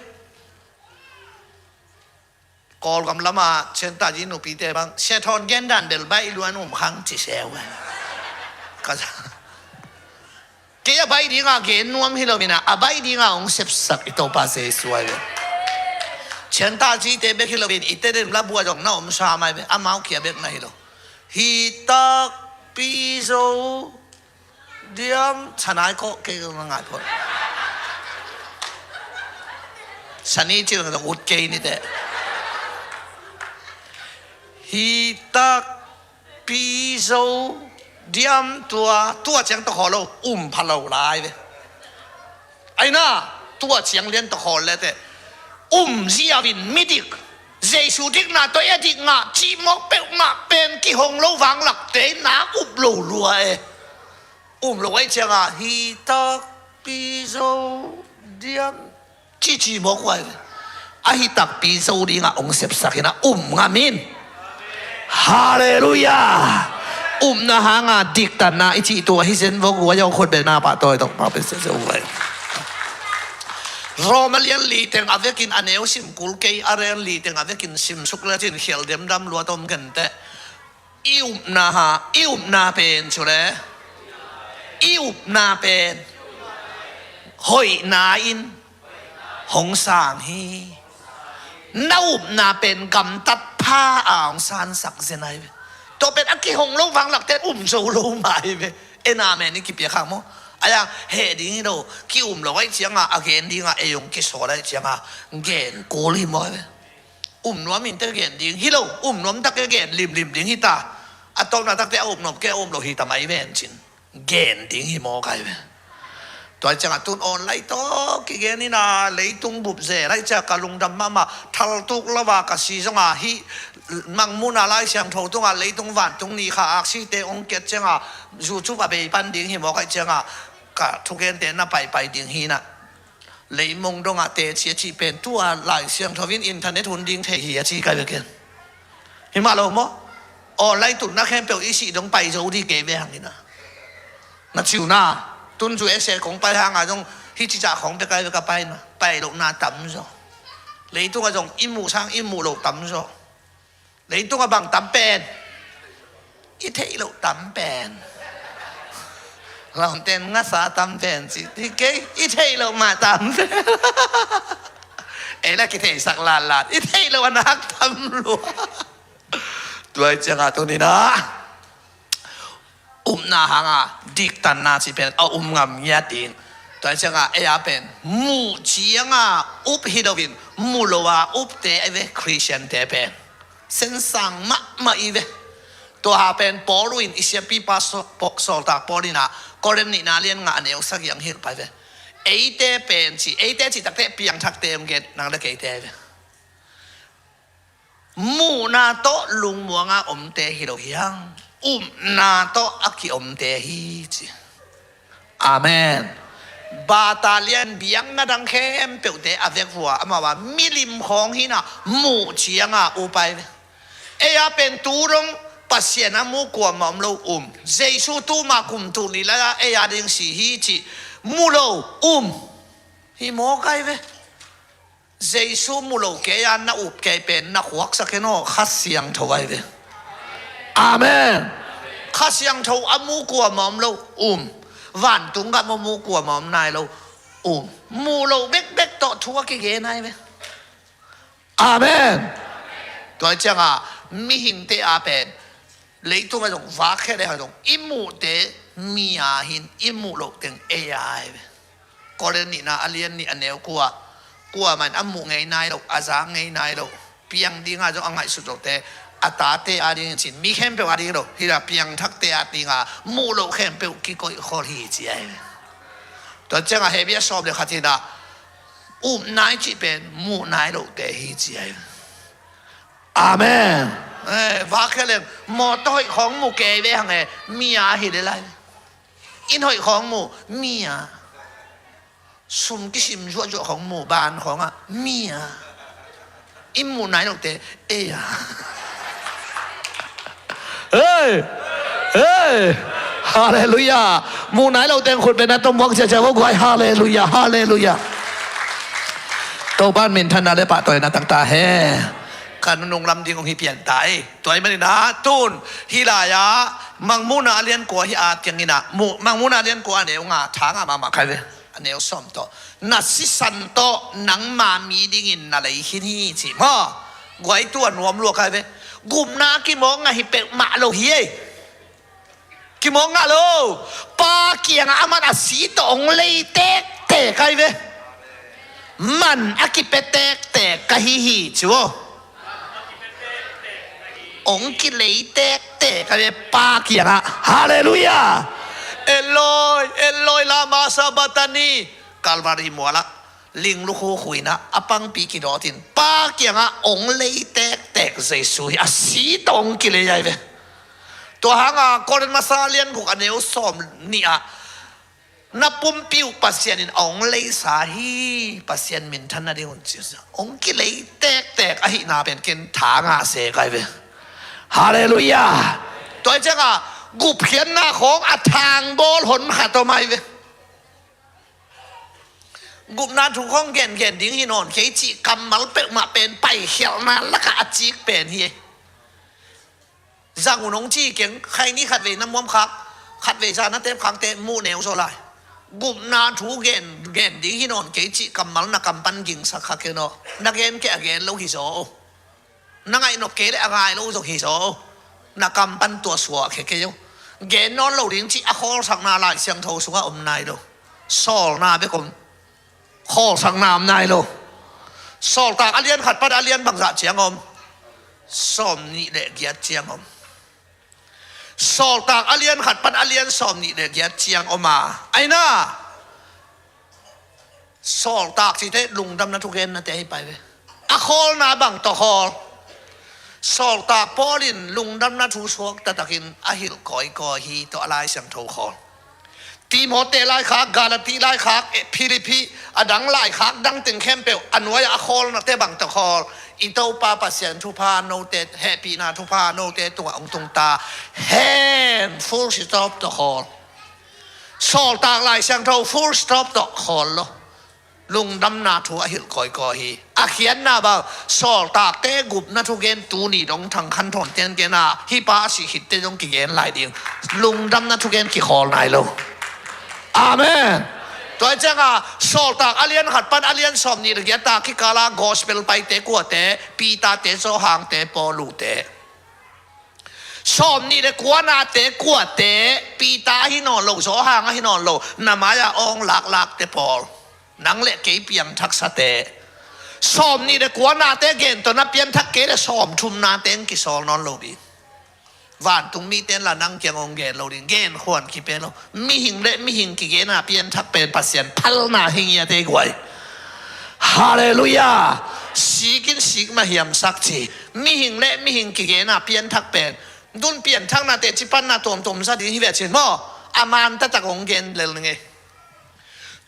Kawlgam lama Scientology nupite bang, Sia Thawn gendan bel baih luan um khang ci seu. Ka kei a baih dinga gen nuam hi loin a, a baih dinga hong sepsak i Topa Jesu ahi ve. Scientologyte bek hi loin i Tedim labua zong na om sa mai ve, amau kia bek na hi lo. Hi takpi zo diam, sanai kawh kei ka ngai phot. Sani cil ka ut kei ni teh. Hi takpi zo diam tua, tua ciang tawh khawl lo, um pha lo lai ve. Aina, tua ciang lian tawh khawl le teh. Um ziauin midik, Jesu dikna tawh ei a dik ngah cih mawk peuhmah pen kihong lo vanglakte in nak up lo lua e. Um lo aih cianga hi takpi zo diam cici mawk uh ahi ve. A hi takpi zo dinga hong sepsak hi na, um ngam in. Halleluiah. Upna hanga diktatna i cih tua hi zen vok uh a, yau khut bena pah tawi tawh pah pen sia zo uh ahi. Roma lian li teng a vekin a neu sim kul kei, a lian li teng a vekin sim suk le cin khial demdam luat om kenteh. I upna ha, i upna pen cu le, i upna pen hoihna in hong sang hi. Na upna pen gamtat pha a hong sansak zen ahi ve. Tua pen a kihong lo vanglakte um zo lo mah ahi ve. En amen i kipia khang maw? Aia heh ding hi lo, ki um lo aih cianga a gen dinga ei hong kisawl aih cianga gen kul hi maw ahi ve. Um nuam in teh gen ding hi lo, um nuam tak e gen limlim ding hi ta. A tawpna takte a um nuam kei a um lo hi ta mai ven cin gen ding hi mawk ahi ve. Tua ciangah tun online tawh kigen ina leitung bup zel aih ciah ka lungdam mahmah, thaltuk lo a ka si zonga hih mangmuhna Lai Siangtho tungah leitung vantung ni kha aksite hong kiat ciangah YouTube a bei pan ding hi mawk aih ciangah ka thugente na paipai ding hi na. Leimong dongah teci a cih pen tua Lai Siangtho in internet hun ding thei hi a ci kai bek in. Hi mah lo maw? Online tunna khempeuh i sih dong pai zo dih kei ve hang ina. Na ciu na, tun cu ese kong pai hanga zong hi cicah khong bek kai bek a pai na, pai lohna tam zaw. Leitungah zong i muh sang i muh loh tam zaw. Leitungah bang tam pen? I theih loh tam pen. Lawmten ngasa tam pen ci. Hi kei, i theih loh mah tam pen. Ei la kitheisak latlat. I theih loh a nak tam lua. Tuai ciangah tunina upna hanga diktanna ci pen a um ngam ngiat ding. Tuai ciangah ei a pen muh ciangah up hi loin mu lo a upte a ve Khristiante pen. Sensang mahmah i ve. Tua ha pen Paul in i siapipa sawltak Paul in a Korin nihna lian ngah a neu sagih ang hilh pai ve. Eite pen ci, eite cih takte piangthakte hong gen nang le keite ve. Muhna tawh lungmuanga omte hi lo hi hang, upna tawh a kiomte hi ci. Amen. Batalian biakna dang khempeuhte a vekvua amau a milim khawng hina muh cianga upai ve. Ei a pen tu dong Pasian a mu kuamah om lo um. Jesu tuma kum tul ni la ei a ding si hi ci mu lo um. Hi mawk ai ve. Jesu mu lo kei a na up kei pen na khuaksak hen aw, Kha Siangtho ai ve. Amen. Kha Siangtho a mu kuamah om lo um. Vantung gam a mu kuamah om nai lo um. Mu lo bekbek tawh thu a kigen ai ve. Amen. Tua ciangah mihingte a pen leitung a zong vak khia le ha zong i muhte mi a hin i muh loh teng ei a ai ve. Korin nihna a lian nih a neu kua, kuamah in a muh ngei nai loh, a zak ngei nai loh, piang dinga zong a ngaihsut lohte A tate ading in cin, mi khempeuh ading lo, hi la piangthakte adinga muh loh khempeuh kikoihkhol hi ci ahi. Tua ciangah Hebru sawm le khat hi na, upna i cih pen muh nai lohte hi ci ahi. Amen. Eh, vak khia leng mawtaw hoih khawng mu kei ve hang e, mi a hi le lai. Inn hoih khawng mu, mi a. Sum kisim zuahzuah khawng mu, ban khawngah, mi a. I muh nai lohte, ei a. Hei! Hei! Halleluiah. Muh nai lohte khut beng na tom huang ciacia vo guai. Halleluiah. Halleluiah. Topan minthanna le pahtawina tang ta hen. Ka nunung lam ding hong hi pian ta ei. Tua ahih manin ah tun hih lai-ah Mangmuhna a lian kua hi a tiangin ah, mu-, Mangmuhna a lian kua a neu nga, tha nga mahmah kha ve. A neu sawm tawh, na sisan tawh nangma mi dingin na lei khin hi ci maw. Guai, tua nuam lua kha ve. Gupna kimawk ngah hi peuhmah lo hi ei. Kimawk ngah lo. Pa kiangah aman a si tawh hong lei tektek ahi ve. Man a kipia tektek ka hi hi ci vo. Hong kilei tektek ahi ve Pa kiangah. Halleluiah. Eloi, Eloi, lama sabachthani. Kalvari mualah ling lukhu khuina a pangpi kidawtin Pa kiangah hong lei tektek Jesu hi, a si tawh hong kilei ahi ve. Tua hanga Korin masa lian guk a neu sawm nih ah, na pumpi uh Pasian in a hong leisa hi, Pasian minthanna ding un ci. Hong kilei tektek ahihna pen ken tha ngah se kai ve. Halleluiah. Tua hi cianga gupkhiatna khawng a thangbawl hon khat om ahi ve. Gupna thu khawng gengen ding hi nawn kei cih kammal peuhmah pen paikhialhna lakah a cik pen hi. Zang un hong ci keng, khaini khatvei na muamkhak, khatvei za na tepkhakte muh neu zaw lai. Gupna thu gen, gen ding hi nawn kei cih kammal na kam pan gingsak kha kei naw. Na gen kei a gen lo hi zaw. Na ngaih nop kei leh a ngai lo zong hi zaw. Na kam pan tua suah khe kei uh. Gen nawn lo ding cih a khawlsakna Lai Siangtho sungah om nai lo. Sawlna bek om. Khawlsakna om nai lo. Sawltak a lian khat pan a lian bangzah ciang om? Sawm nih le giat ciang om. Sawltak a lian khat pan a lian sawm nih le giat ciang om a, aina. Sawltak cite lungdamna thugennate ahi pai ve. A khawlna bang tawh khawl? Sawltak Paul in lungdamna thu suak taktakin a hilh kawikawi hi tawh a Lai Siangtho khawl. Timote laikhak, Galati laikhak, eh, Philippi, a dang laikhak dang teng khempeuh a nuai-ah a khawlnate bang tawh khawl? I Topa Pasian thupha note, hehpihna thupha note tungah hong tung ta hen, full stop tawh khawl. Sawltak Lai Siangtho full stop tawh khawl lo. Lungdamna thu a hilh kawikawi hi. A khiatna bang, sawltakte gupna thugen tuni dong Thang Khan Thawn ten gen a, hih pa a sih khitte dong kigen lai ding. Lungdamna thugen kikhawl nai lo. Amen. Tua hi cianga sawltak a lian khat pan a lian sawm nih le giat a kikala gospel paite kuate? Peter-te, Johan-te, Paul uh-te. Sawm nih le kuanate kuate? Peter ahi nawn lo, Johan ahi nawn lo, na mai-a awng laklakte pawl, nang le kei piangthaksate. Sawm nih le kuanate gen tawh na pianthak kei le sawm thumnate hong kisawl nawn lo ding. Vantung mite in la nang kiang hong gen lo ding, gen khuan kipia lo. Mihing le mihing kigena pianthak pen Pasian phalna hi ngiate guai. Halleluiah. Sik in sik mah hiamsak ci. Mihing le mihing kigena pianthak pen, tun pianthakna teci panna tuamtuam za ding hi ve cin maw? A man taktak hong gen lel ning ei.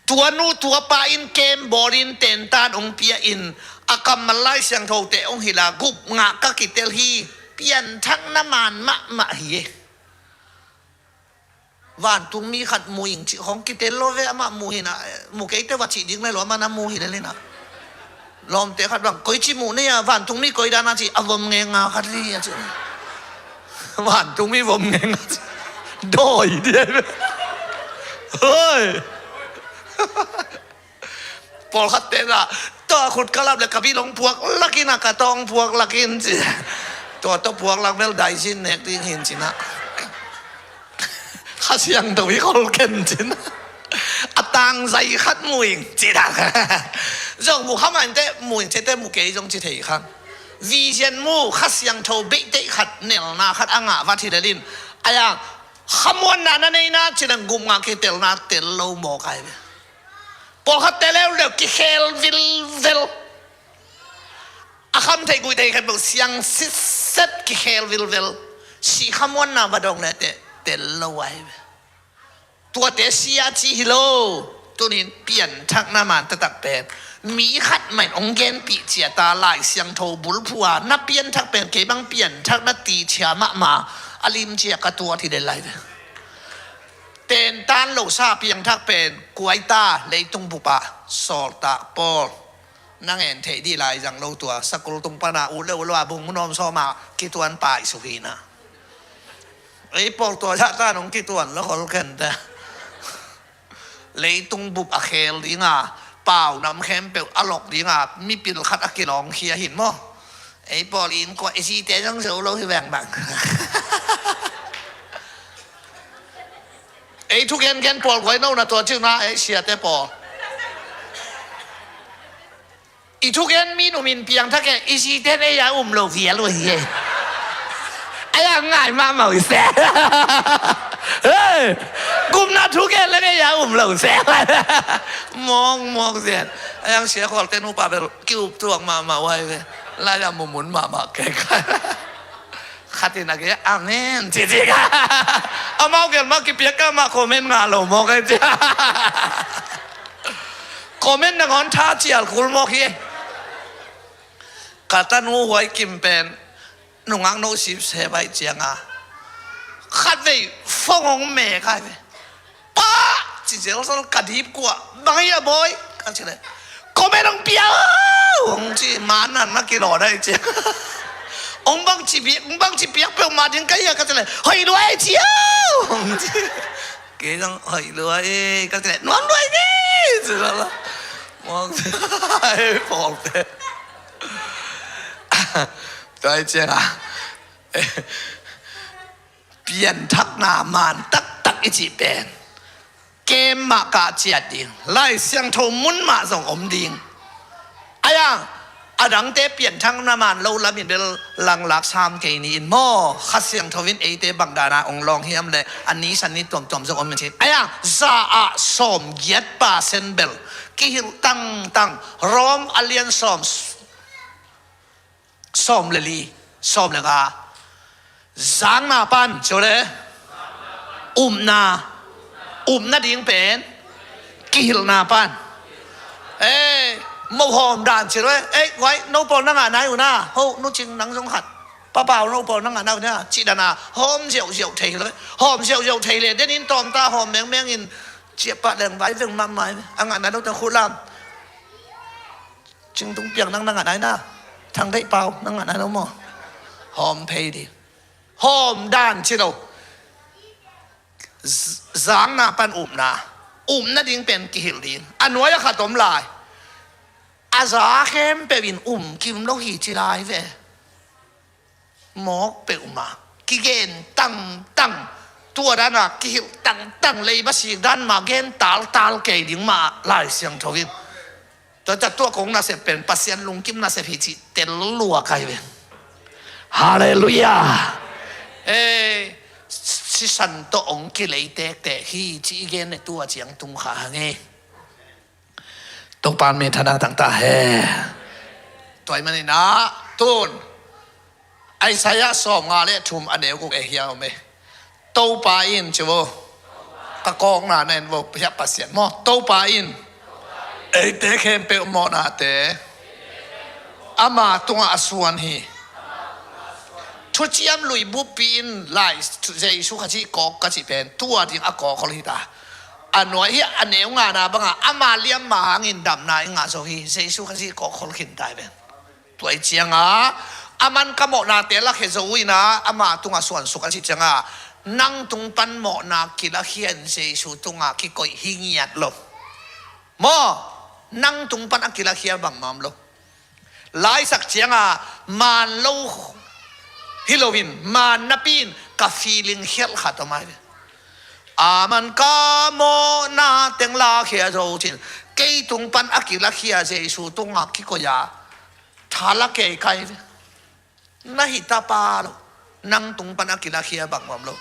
Tua nu tua pa in kem bawlin tentan hong pia in, a kammal Lai Siangthote hong hilh a, gup ngah ka kitel hi. Pianthakna man mahmah hi. Vantungmi khat mu ing cih khawng kitel lo ve, amah mu hi na, mu keite va cih ding le lo, amah na mu hi le le na. Lawmte khat bang, koici mu nei a, vantungmi koi dan a cih, a vom ngenga khat hi a cih. Vantungmi vom ngenga cih. Dawi dia. Hoi. Pawlkhat tena, tua khut ka lap le ka bil hong puak lakin a, ka tawng puak lakin ci. Tua tawh puak lak bel daizin nek ding hin cina. Kha Siangtho i khol ken cina. A tangzai khat mu ing cina. Zong mu kha mainte, mu ing cete mu kei zong ci thei khang. Vision mu, Kha Siangtho beih deih khat, nelna khat a ngah vat hi lel in, a yang khamuanna na neihna ci leng gupna kitelna tel lo mawk ai ve. Pawlkhatte leuleu kikhel vilvel. A kham thei guih thei khat beuh siang sitset kikhel vilvel. Si khamuanna va dong le teh tel lo ai ve. Tuate sia ci hi lo. Tunin pianthakna man taktak pen mi khat mah in hong genpih ciat a, Lai Siangtho bulphuh a, na pianthak pen kei bang pianthakna tichia mahmah a limcia ka tuat hi lel ai ve. Tentan lo sa piangthak pen kuaita leitung bup ah sawltak pawl, na ngen theih dih lai zang lo, tua sakul tung pana u le u lo a bung mun om sawm a kituan paisuk hi na. Ei pawl tua zah tan hong kituan lo khol khen ta. Leitung bup a khel ding a, pau nam khempeuh a lok ding a, mipil khat a kilawng khia hin maw. Ei pawl in kua i zite zong zo lo hi veng bang. Ei thugen gen pawl guai no na tua ciu na, ei siate pawl. I thugen mi numin piangthak e, i zite ei a um lo vial uh hi e. Ei a ngai mahmah uh se. Hey! Gupna thugen leng ei a um lo se. Mawk mawk zian. Ei ang sia khualte nupa bel kiup tuak mahmah uh ai ve. Lai a mumun mahmah kek. Khatin a gei amen ci ci ka. Amau gel mah kipiak ka mah comment ngah lo mawk ai ci. Comment nangawn tha cial kul mawk hi. Ka tanu Huai Kim pen nungak no sipse baih cianga khatvei phone hong me kai ve. Pa! Ci zelzel ka dip kua, bang hi a bawi? Ka ci le, comment hong pia o! Hong ci, manan na kilawh dai ci. Hong bang ci piak, hong bang ci piak peuh mah ding ka hi a, ka ci le, hoih lua e ci o! Hong ci. Kei zong hoih lua e, ka ci le, nuam lua e ni! Ci lala. Muang ci. Ai, pawlte. Tua hi cianga. Pianthakna man taktak i cih pen kem mah kah ciat ding, Lai Siangtho mun mah zong om ding. Ai-a, a dangte pianthakna man lo lamin bel langlak sam kei ni in maw, Kha Siangtho in eite bang dana ong lawng hiam le a nisan ni tuamtuam zong om in cin. Ai-a, za ah sawm giat percent bel kihilh tangtang, Rom a lian sawm sawm le li, sawm le nga. Zakna pan, ci o le. Upna. Upna ding pen kihilhna pan. Ei, mohawm dan ci o le. Ei, guai, no pawl na ngah nai uh na. Ho, Nu Cing, nang zong khat. Pa Pau, no pawl na ngah nai uh na. Cih dana hawm ziauziau thei lo. Hawm ziauziau thei le, den in tawmta hawm mengmeng in, ciah pah leng vai veng mahmah. A ngah nai lo teng khut lam. Cingtung Piang, nang na ngah nai na. Thang Deih Pau, na ngah nai lo maw? Hawm phei ding. Hawm dan ci lo. Z-, zakna pan upna. Upna ding pen kihilh ding. A nuai a khat om lai. A za khempeuh in um kim lo hi ci lai ve. Mawk peuhmah kigen tangtang, tua dana kihilh tangtang, leiba sik dan mah gen taltal kei ding mah Lai Siangtho in. Tua tak tua kong nasep pen Pasian lungkim nasep hi cih tel lua kai ve. Halleluiah. Eh, sisan tawh ong kilei tektek hi cih i gen ne tua ciang tung kha hang e. Topa min thang tangtang hen. Tua ahih manin ah tun Isaiah sawmnga le thum a neu guk e hiam om e. Topa in ci vo. Ka kawkna na en vo, hiah Pasian maw. Topa in eite khempeuh mawhnate ama tungah a suan hi. Thuciam Lui buppi in lai Jesu Khazih kawk ka cih pen tua ding a kawk khol hi ta. A nuai hi a neu ngana banga ama liamma hangin damna i ngah zo hi. Jesu Khazih kawk khol khin ta hi pen. Tua i cianga aman ka mawhnate lakhia zo uh ina ama tungah suansuk a cih cianga nang tung pan mawhna kilakhia in Jesu tungah kikoih hi ngiat lo. Maw, nang tung pan a kilakhia bangmah om lo. Laisak cianga man lo hi loin, man napi in ka feeling khialh khat om ai ve. Aman ka mawhna teng lakhia zo cin, kei tung pan a kilakhia Jesu tungah kikoih a tha la kei kai ve. Na hih tapa lo, nang tung pan a kilakhia bangmah om lo.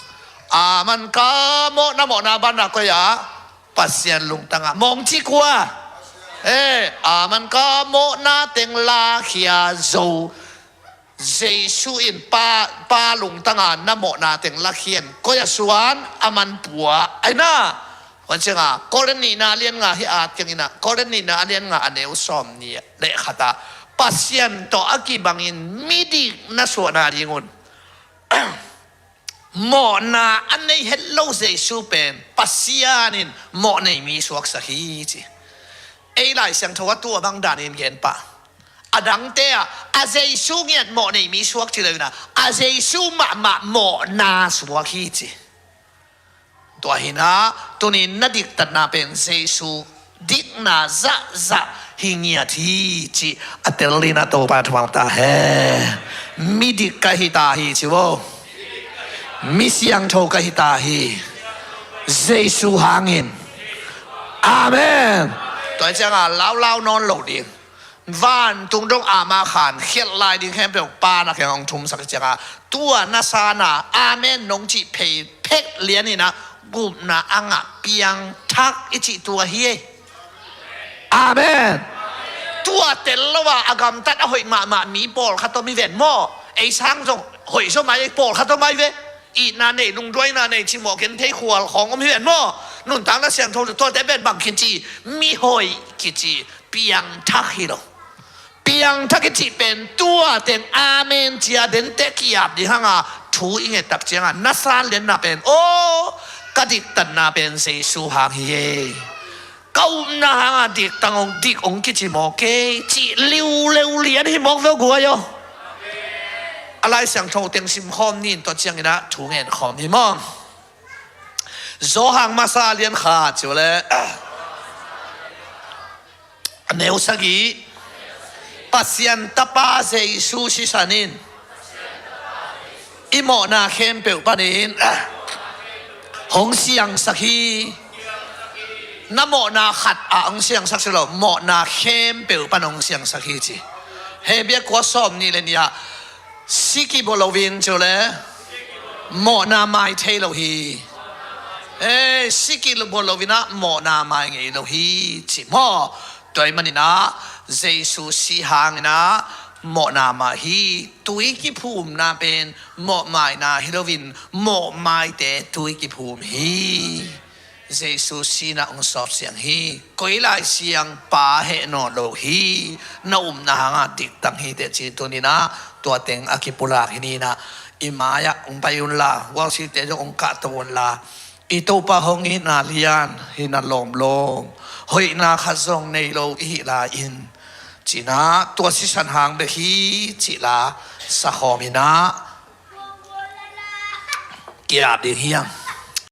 A man ka mawh, na mawhna banah koi ah? Pasian lungtangah. Mawng ci kua? Eh, a man ka mawhna teng lakhia zo. Jesu in pa, pa lungtangah na mawhna teng lakhian koi a suan? A man pua ai na. Huan cianga Korin nihna a lian nga hi at keng ina, Korin nihna a lian nga a neu sawm nih le khat ah Pasian tawh a kibangin midik na suahna dingun mawhna a nei het lo Jesu pen Pasian in mawh nei mi suaksak hi ci. Ei Lai Siangtho a tua bang danin gen pah. A dangte ah a Jesu ngiat mawh nei mi suak ci lo ina, a Jesu mahmah mawhna suak hi ci. Tua hi ina, tunin na diktatna pen Jesu dikna zahzah hi ngiat hi ci a tel ina Topa thuang ta hen. Midik ka hi ta hi ci vo. Mi siangtho ka hi ta hi. Jesu hangin. Amen. Tua cianga laulau nawn lo ding. Vantung dong ama khan khialh lai ding khempeuh Pa na kiang hong thumsak cianga, tua na sana amen nong cih phei phek lian ina gupna a ngah piangthak i cih tua hi ei. Amen. Tua tel lo a, a gamtat a hoih mahmah mi pawlkhat om hi ven maw? Ei sang zong hoih zaw mai ei, pawlkhat om ai ve. Itna nei, lungduaina nei, cimawh genthei khual khawng om hi ven maw? Nuntakna siangtho tuate pen bang kici? Mihoih kici, piangthak hi lo. Piangthak i cih pen tua teng amen cia dente kiap ding hanga thu i ngettak cianga na san lianna pen, aw, ka diktatna pen Jesu hang hi ei. Ka upna hanga diktang hong dik hong kici mawk ei cih liuleu lian hi mawk veu guai aw. A Lai Siangtho teng simkhawm nin tua ciangina thu ngen khawm hi maw? Johan masa lian khat ciu le a neu sagih. Pasian Tapa Jesu sisan in i mawhna khempeuh panin hong siangsak hi. Na mawhna khat ah hong siangsak si lo, mawhna khempeuh pan hong siangsak hi ci. Hebru kua sawm nih le nih ah si kibua loin ciu le mawhna mai thei lo hi. Eh, si kibua loin ah mawhna mai ngei lo hi ci maw? Tua ahih manin ah Jesu si hangin ah mawhna mai hi. Tui kiphumna pen mawhmaina hi loin mawhmaite tui kiphum hi. Jesu sina hong sawp siang hi. Koi lai siang pa heh nawn lo hi. Na upna hanga diktang hi teh ci tunin ah tua teng a kipulak hi ni ina, i mai-ah hong pai unla, gualsite zong hong kahto unla, i Topa hong itna lian hi na lawmlawm, hoihna khat zong nei lo i hih lai-in, ci ina tua sisan hang bek hi cih la sakhawm ina kiap ding hi hang.